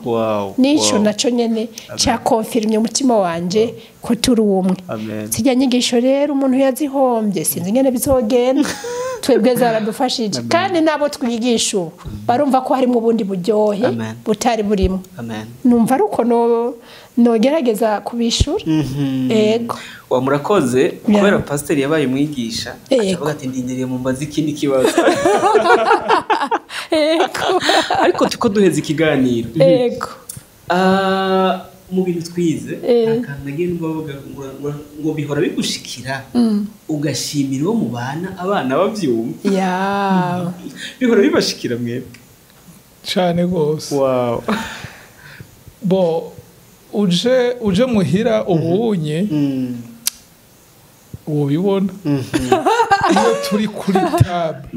Nico naco nyene ca confirmye umutima wanje ko turi umwe. Sijya nyigisho rero umuntu yazihombye sinzi ngene bizogenda. Twebwe zaradufashije, kandi nabo twigisha ubu barumva ko harimo ubundi buryohe butari burimo. Numva aruko nogerageza kubishura. Ego. Wa murakoze kubera pasiteri yabaye umwigisha, avuga ati ndindiriye mu mbazi ikindi kibazo. Ego. Ariko tuko duheza ikiganiro. Ego. Mu bintu twize akantu nagiye numva ngo bihora bigushikira ugashimira uwo mubana abana bavyumva. Bihora bibashikira mwebwe cyane gose. Bo uje muhira ubunye ubibona iyo turi kuri table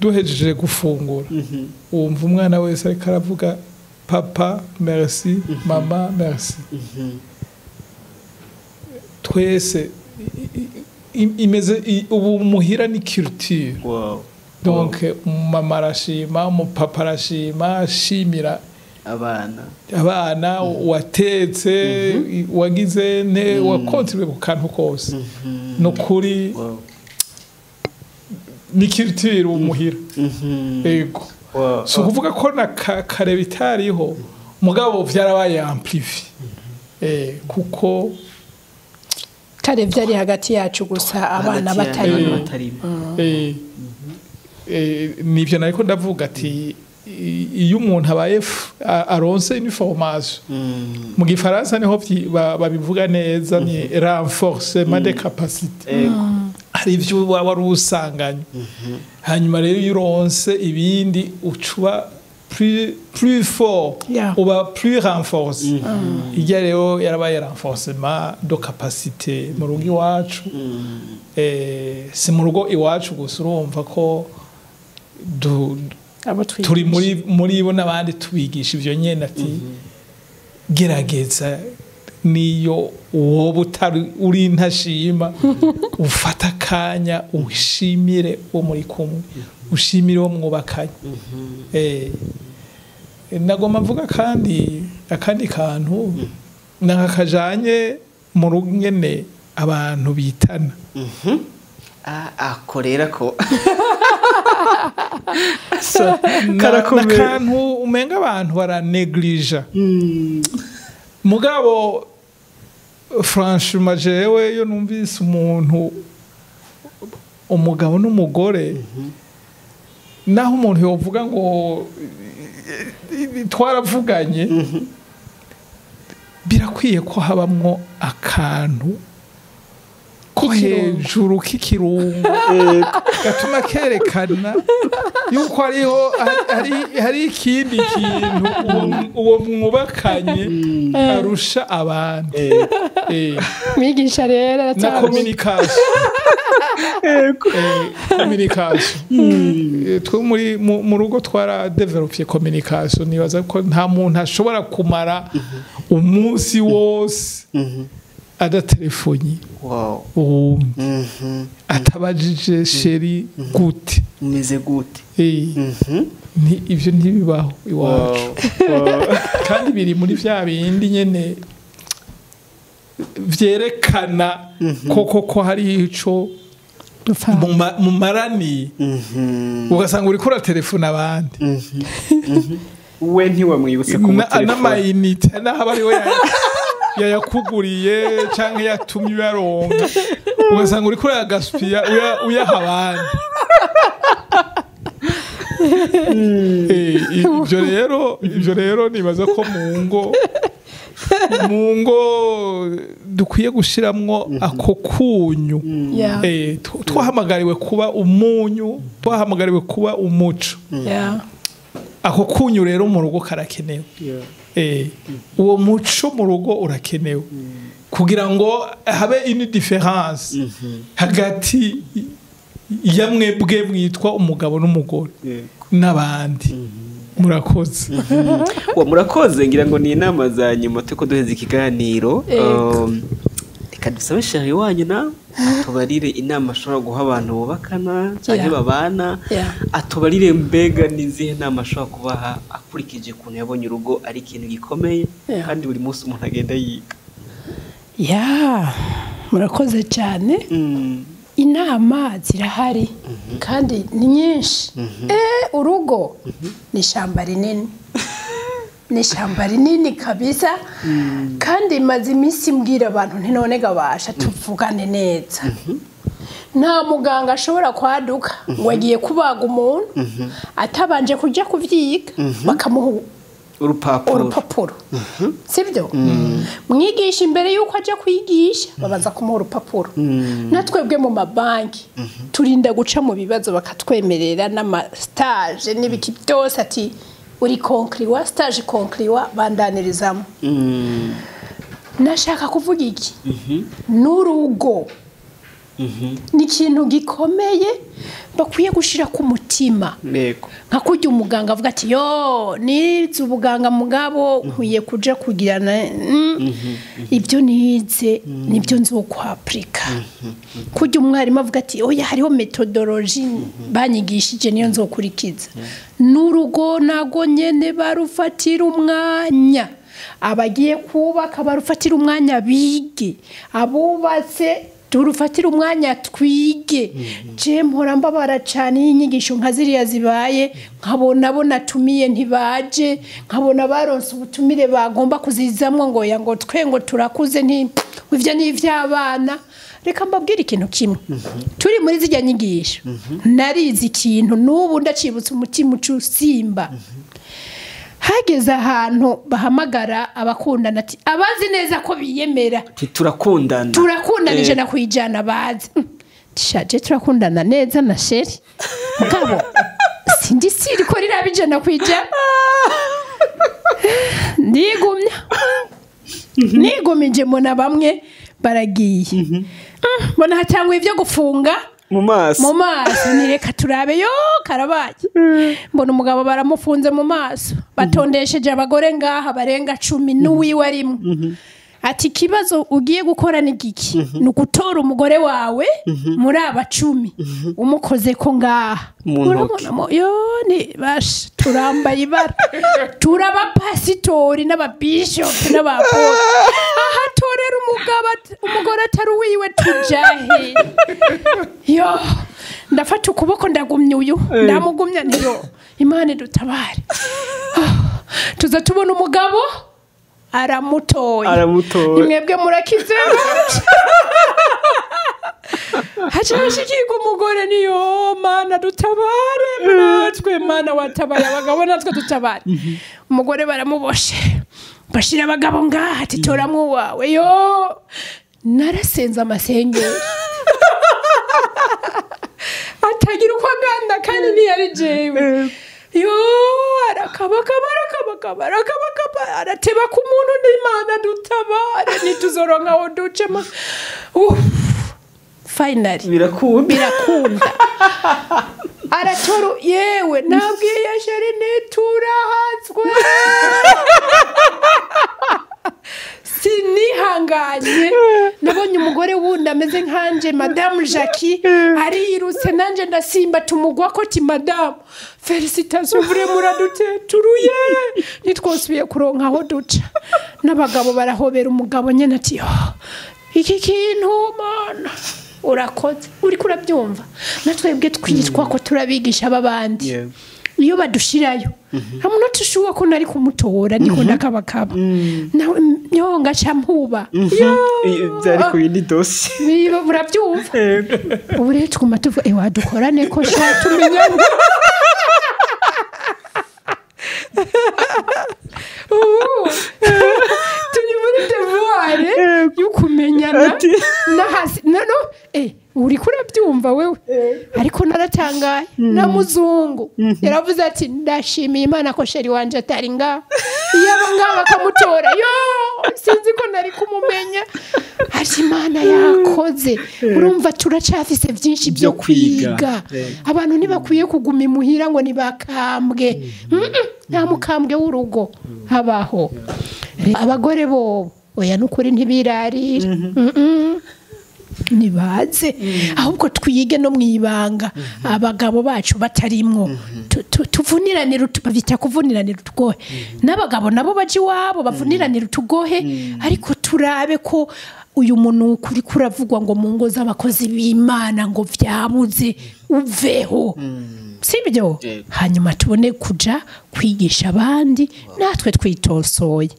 duhejeje gufungura, wumva umwana wese ariko aravuga papa merci, mama merci. Twese imeze ubu muhira ni culture. Donc mama arashima, umupapa arashima, ashimira abana watetse, wagize ne wakontribuye ku kantu kose. No kuri ni culture umuhira. Ego. So kuvuga ko na kare bitariho, Mugabo vyarabaye amplifié, kuko kare vyari hagati yacu gusa, abana Hagati yanyu, batarimo. abana batarimo. Nivyo nariko ndavuga ati iyo umuntu abaye aronse une formation, mu gifaransa niho babivuga neza, ni renforcement des capacités. Hari ivyo uba wari usanganye, hanyuma rero iyo uronse ibindi ucuba plus fort, uba plus renforcé. Irya rero yarabaye renforcement de capacité mu rugo iwacu. Si mu rugo iwacu gusa, urumva ko abo twigisha. Turi muri bo n'abandi tubigisha ivyo nyene, ati gerageza niyo woba utari uri ntashima, ufata akanya ushimire uwo muri kumwe, ushimire uwo mwubakanye. Nagomba mvuga kandi akandi kantu naka kajanye mu rugo nyene abantu bitana. Ah, ako rero ko karakomeye. N'akantu umenga abantu baranegirija, mugabo franchement jewe iyo numvise umuntu, umugabo n'umugore, naho umuntu yovuga ngo twaravuganye, birakwiye ko habamwo akantu ko K'ikirungo. hejuru k'ikirungo gatuma kerekana yuko hariho hari ikindi kintu uwo mwubakanye arusha abandi. Mwigisha rero Na aracyari communication. Communication. Twe muri mu rugo twara développé communication. Nibaza ko nta muntu ashobora kumara umunsi wose adatelefoni uwundi, atabajije chéri gute, umeze gute. Ivyo ntibibaho iwacu, kandi biri muri vya bindi nyene vyerekana koko ko hari ico dupfa. Mumaraniye, ugasanga uriko uratelefona abandi. We ntiwamwibutse kumutelefona. N'amayinite n'aho aba ariwe yayakuguriye canke yatumye uyaronka, ugasanga uriko urayagasupiya uyaha abandi. Ivyo rero nibaza ko mu ngo dukwiye gushiramwo ako kunyu. Twahamagariwe kuba umunyu, twahamagariwe kuba umuco. Ako kunyu rero mu rugo karakenewe. Uwo muco mu rugo urakenewe kugira ngo habe une différence hagati ya mwebwe mwitwa umugabo n'umugore n'abandi. Murakoze. Wa murakoze, ngira ngo ni inama za nyuma turiko duheza ikiganiro. Yego. Reka dusabe chéri wanyu na atubarire inama ashobora guha abantu bubakana cyangwa babana. Atubarire mbega n'izihe nama ashobora kubaha akurikije ukuntu yabonye urugo ari ikintu gikomeye, kandi buri munsi umuntu agenda yiga. Ya, murakoze cyane. Inama zirahari kandi ni nyinshi. Urugo ni ishyamba rinini, ni ishyamba rinini kabisa. Kandi maze iminsi mbwira abantu nti none gabasha tuvugane neza, nta muganga ashobora kwaduka ngo agiye kubaga umuntu atabanje kujya kubyiga bakamuha urupapuro. Urupapuro, sibyo? Mwigisha imbere y'uko ajya kwigisha babanza kumuha urupapuro. Natwebwe mu mabanki turinda guca mu bibazo bakatwemerera n'ama stage n'ibiki byose, ati uri concluant, stage concluant, bandanirizamo. Nashaka kuvuga iki? N'urugo ni ikintu gikomeye bakwiye gushyira ku mutima, nka kurya umuganga avuga ati yo nize ubuganga, mugabo nkwiye kuja kugirana ibyo nize nibyo nzi kwapurika. Kurya umwarimu avuga ati oya, hariho méthodologie banyigishije niyo nzokurikiza. N'urugo nago nyene barufatira umwanya, abagiye kubaka barufatira umwanya bige, abubatse. Turufatire umwanya twige. Je mpora mbabara cyane inyigisho nka ziriya zibaye, nkabona bo natumiye ntibaje, nkabona baronse ubutumire bagomba kuzizamwo ngo ya ngo twe ngo turakuze nti ivyo ni ivy'abana. Reka mbabwire ikintu kimwe. Turi muri zijya nyigisho, narizi ikintu n'ubu ndacibutse umutima ucusimba. Hageze ahantu bahamagara abakundana ati abazi neza ko biyemera turakundana, turakundana 100% bazi. Tishaje turakundana neza na chéri mugabo sindi siri ko riraba 100%. Ndigumya nigumije mbona bamwe baragiye, mbona hatangwa ibyo gufunga mu maso, mu maso nireka turabe yo karabaye. Mbona umugabo baramufunze mu maso, batondesheje abagore ngaha barenga 10 n'uwiwe arimwe. Ati kibazo ugiye gukora ni giki? Ni ugutora umugore wawe muri aba 10 umukoze ko ngaha. Urabona yo ni bash turambaye ibara, turaba pasitori n'ababishop n'abapotre. Aha torera umugabo umugore atari wiwe tujahe. Yo ndafata ukuboko ndagumya uyu, ndamugumya ntiyo Imana dutabare. Tuza tubona umugabo aramutoye, aramutoye. Mwebwe murakize. Hashashikirwa umugore niyo Mana dutabare natwe, Mana watabaye abagabo natwe dutabare. Umugore baramuboshe bashira abagabo ngaha ati toramwo wawe. Yo narasenze amasengero atagira uko aganda kandi ntiyari jewe. Yo arakabakaba arakabakaba arakabakaba arateba ku muntu n'Imana dutabare ntituzoronka aho ducema. Finally birakunda, birakunda. Aratoro yewe nabwiye chéri niturahatswe. Sinihanganye nabonye umugore wundi ameze nkanje Madame Jackie arirutse nanje ndasimba tumugwa ko ti madame félicitations vraiment muraduteturuye nitwosubiye kuronka aho duca. N'abagabo barahobera umugabo nyene ati iki kintu Mana urakoze, uri kurabyumva. Natwebwe twitwa ko turabigisha ababandi iyo badushirayo hamwe tushuwa ko nari kumutora ndiko ndakabakaba nawe yo ngaca mpuba byari ku yindi dossier urabyumva. Ubu rero twuma tuvuga ewa dukorane ko sha tumenya. Turi muri devoir yo kumenyana na hasi no uri kurabyumva wewe. Ariko naratangaye na muzungu yaravuze ati ndashimiye Imana ko chéri wanje atari nga yaba nga bakamutora yo sinzi ko nari kumumenya. Ati Imana yakoze. Urumva turacafise byinshi byo kwiga. Abantu ntibakwiye kuguma imuhira ngo nibakambwe. Nta mukambwe w'urugo habaho. Abagore bo oya nukuri ntibirarira. Nibaze ahubwo twige no mwibanga abagabo bacu batarimwo tuvuniranira bita kuvuniranira utugohe. N'abagabo nabo baje iwabo bavuniranira utugohe, ariko turabe ko uyu muntu kuri kuravugwa ngo mu ngo z'abakozi b'Imana ngo vyabuze uveho, sibyo? Hanyuma tubone kuja kwigisha abandi natwe twitosoye.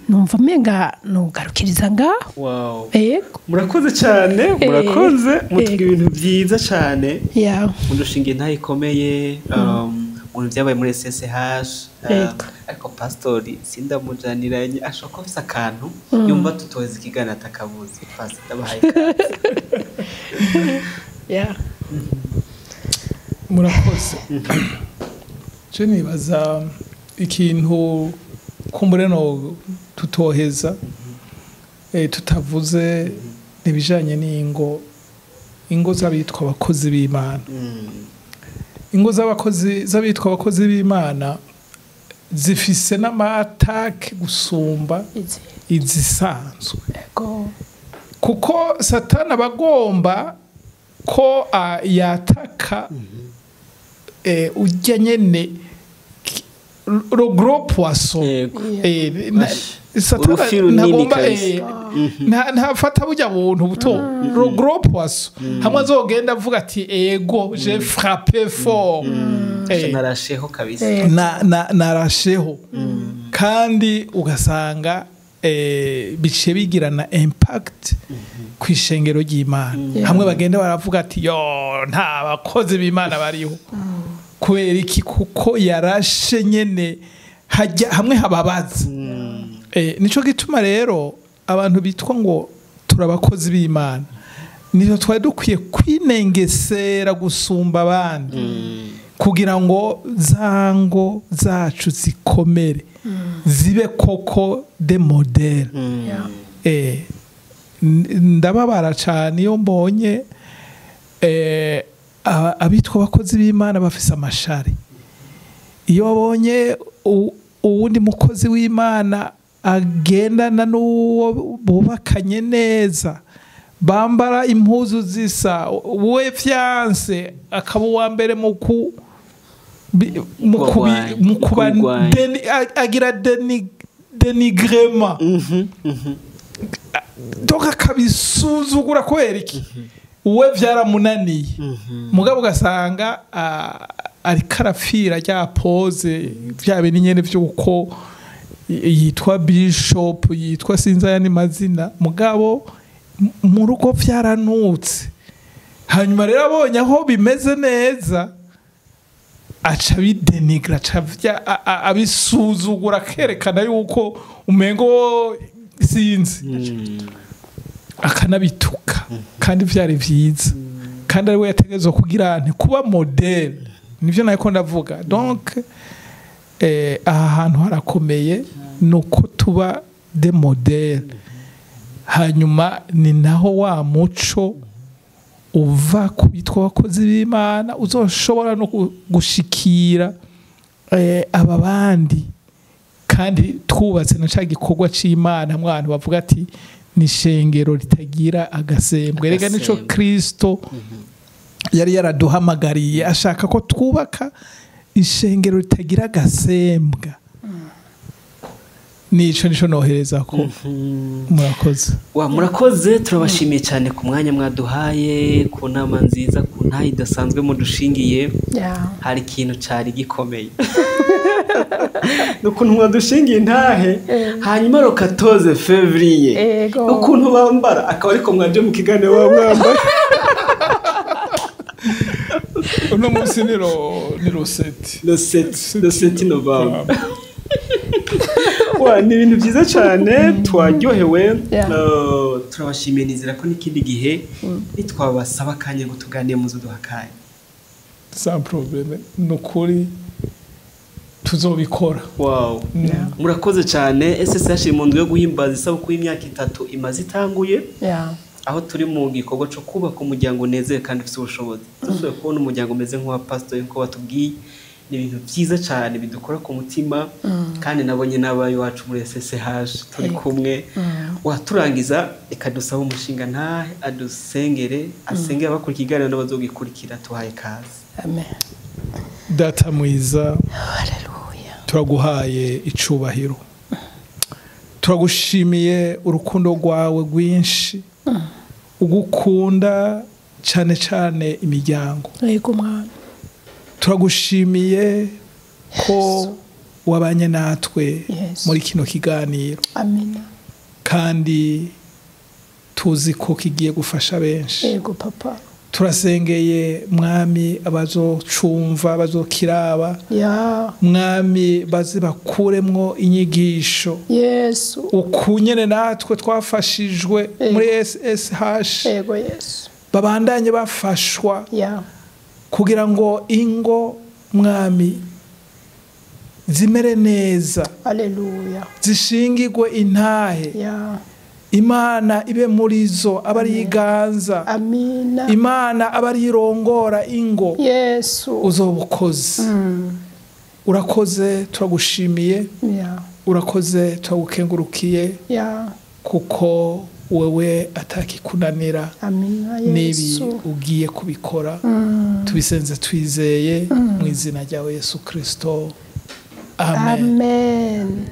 Numva menga nugarukiriza ngaho. Wow. Yego. Murakoze cyane, murakoze mutubwira ibintu byiza cyane. Yeah. Mudushinge ntayi ikomeye mu byabaye muri SSH. Ariko pastori sindamujaniranye ashobora kuba afise akantu yumva tutoza ikiganiro atakabuze. Pastor ndabahaye ikaze. Yeah. Murakoze. Je nibaza ikintu kumbure no tutoheza tutavuze nibijanye n'ingo, ingo z'abitwa abakozi b'Imana. Ingo z'abakozi z'abitwa abakozi b'Imana zifise n'amatake gusumba izisanzwe. Kuko Satani abagomba ko yataka ujya nyene le gros poisson. Satana ntagomba ntafata burya buntu buto le gros poisson hamwe azogenda avuga ati ego j'ai frappé fort, narasheho kabisa, narasheho. Kandi ugasanga bice bigirana impact ku ishengero ry'Imana, hamwe bagenda baravuga ati yo nta bakozi b'Imana bariho. Kubera iki? Kuko yarashe nyene hajya hamwe hababaza. Nico gituma rero abantu bitwa ngo turabakozi b'Imana nico twari dukwiye kwinengesera gusumba abandi, kugira ngo zango zacu zikomere, zibe koko de model. Ndababara cyane iyo mbonye abitwa abakozi b'Imana bafise amashari. Iyo babonye uwundi mukozi w'Imana agendana n'uwo bubakanye neza, bambara impuzu zisa, we fiance akaba uwa mbere mu kuba agira denigrema, donc akabisuzugura. Kubera iki? Uwe vyaramunaniye, mugabo ugasanga ariko arapfira rya pose vya bintu nyene vy'uko yitwa bishop, yitwa sinzi ayandi mazina, mugabo mu rugo vyaranutse. Hanyuma rero abonye aho bimeze neza aca bidenigra, aca abisuzugura, akerekana yuko umengo sinzi, akanabituka. Kandi vyari vyiza, kandi ari we yategerezwa kugira nti kuba model. Nivyo nariko ndavuga. Donc aha hantu harakomeye, nuko tuba de model. Hanyuma ni naho wa muco uva ku bitwa abakozi b'Imana uzoshobora no gushikira aba bandi. Kandi twubatse na ca gikorwa c'Imana, mwana bavuga ati ni shengero ritagira agasembwe. Rega nico Kristo yari yaraduhamagariye, ashaka ko twubaka ishengero ritagira agasembwa. Nico nico nohereza ko murakoze. Wa murakoze, turabashimiye cyane ku mwanya mwaduhaye, ku nama nziza, ku ntayi idasanzwe mudushingiye. Hari ikintu cari gikomeye nukuntu mwadushingiye intahe. Hanyuma le 14 février ukuntu bambara akaba ariko mwaje mu kiganiro wa mwambaye. Uno munsi ni le 7 le 7 novembre. Wa ni ibintu byiza cyane, twaryohewe. Turabashimiye, nizera ko n'ikindi gihe nitwabasaba akanya ngo tuganire muzo duha akanya. Sans problème, nukuri tuzobikora. Wow. Murakoze cyane. SSH mu ndwi yo guhimbaza isabukuru y'imyaka 3 imaze itanguye. Aho turi mu gikorwa cyo kubaka umuryango unezeye kandi ufite ubushobozi. Dusubiye kubona umuryango umeze nk'uwa pastor nko batubwiye, ni ibintu byiza cyane bidukora ku mutima. Kandi nabonye n'abayo wacu muri SSH turi kumwe. Waturangiza reka dusaba umushinga ntahe adusengere, asengere abakora ikiganiro n'abazogikurikira, tuhaye kaze. Amen. Data mwiza, haleluya, turaguhaye icubahiro, turagushimiye urukundo rwawe rwinshi, ugukunda cyane cyane imiryango. Yego mwana, turagushimiye ko wabanye natwe muri kino kiganiro. Amina. Kandi tuzi ko kigiye gufasha benshi. Yego papa. Turasengeye mwami abazocumva, abazokiraba. Mwami baze bakuremwo inyigisho. Yesu. Ukunyene natwe twafashijwe muri SSH. Yego Yesu. Babandanye bafashwa. Kugira ngo ingo mwami zimere neza. Haleluya. Zishingirwe intahe. Imana ibe muri zo, abari iganza. Amina. Imana abari irongora ingo. Yesu. Uzobukoze. Urakoze, turagushimiye. Urakoze, turagukengurukiye. Kuko wewe atakikunanira. Amina Yesu. Nibi ugiye kubikora. Tubisenze twizeye mu izina ryawe Yesu Kristo. Amen. Amen.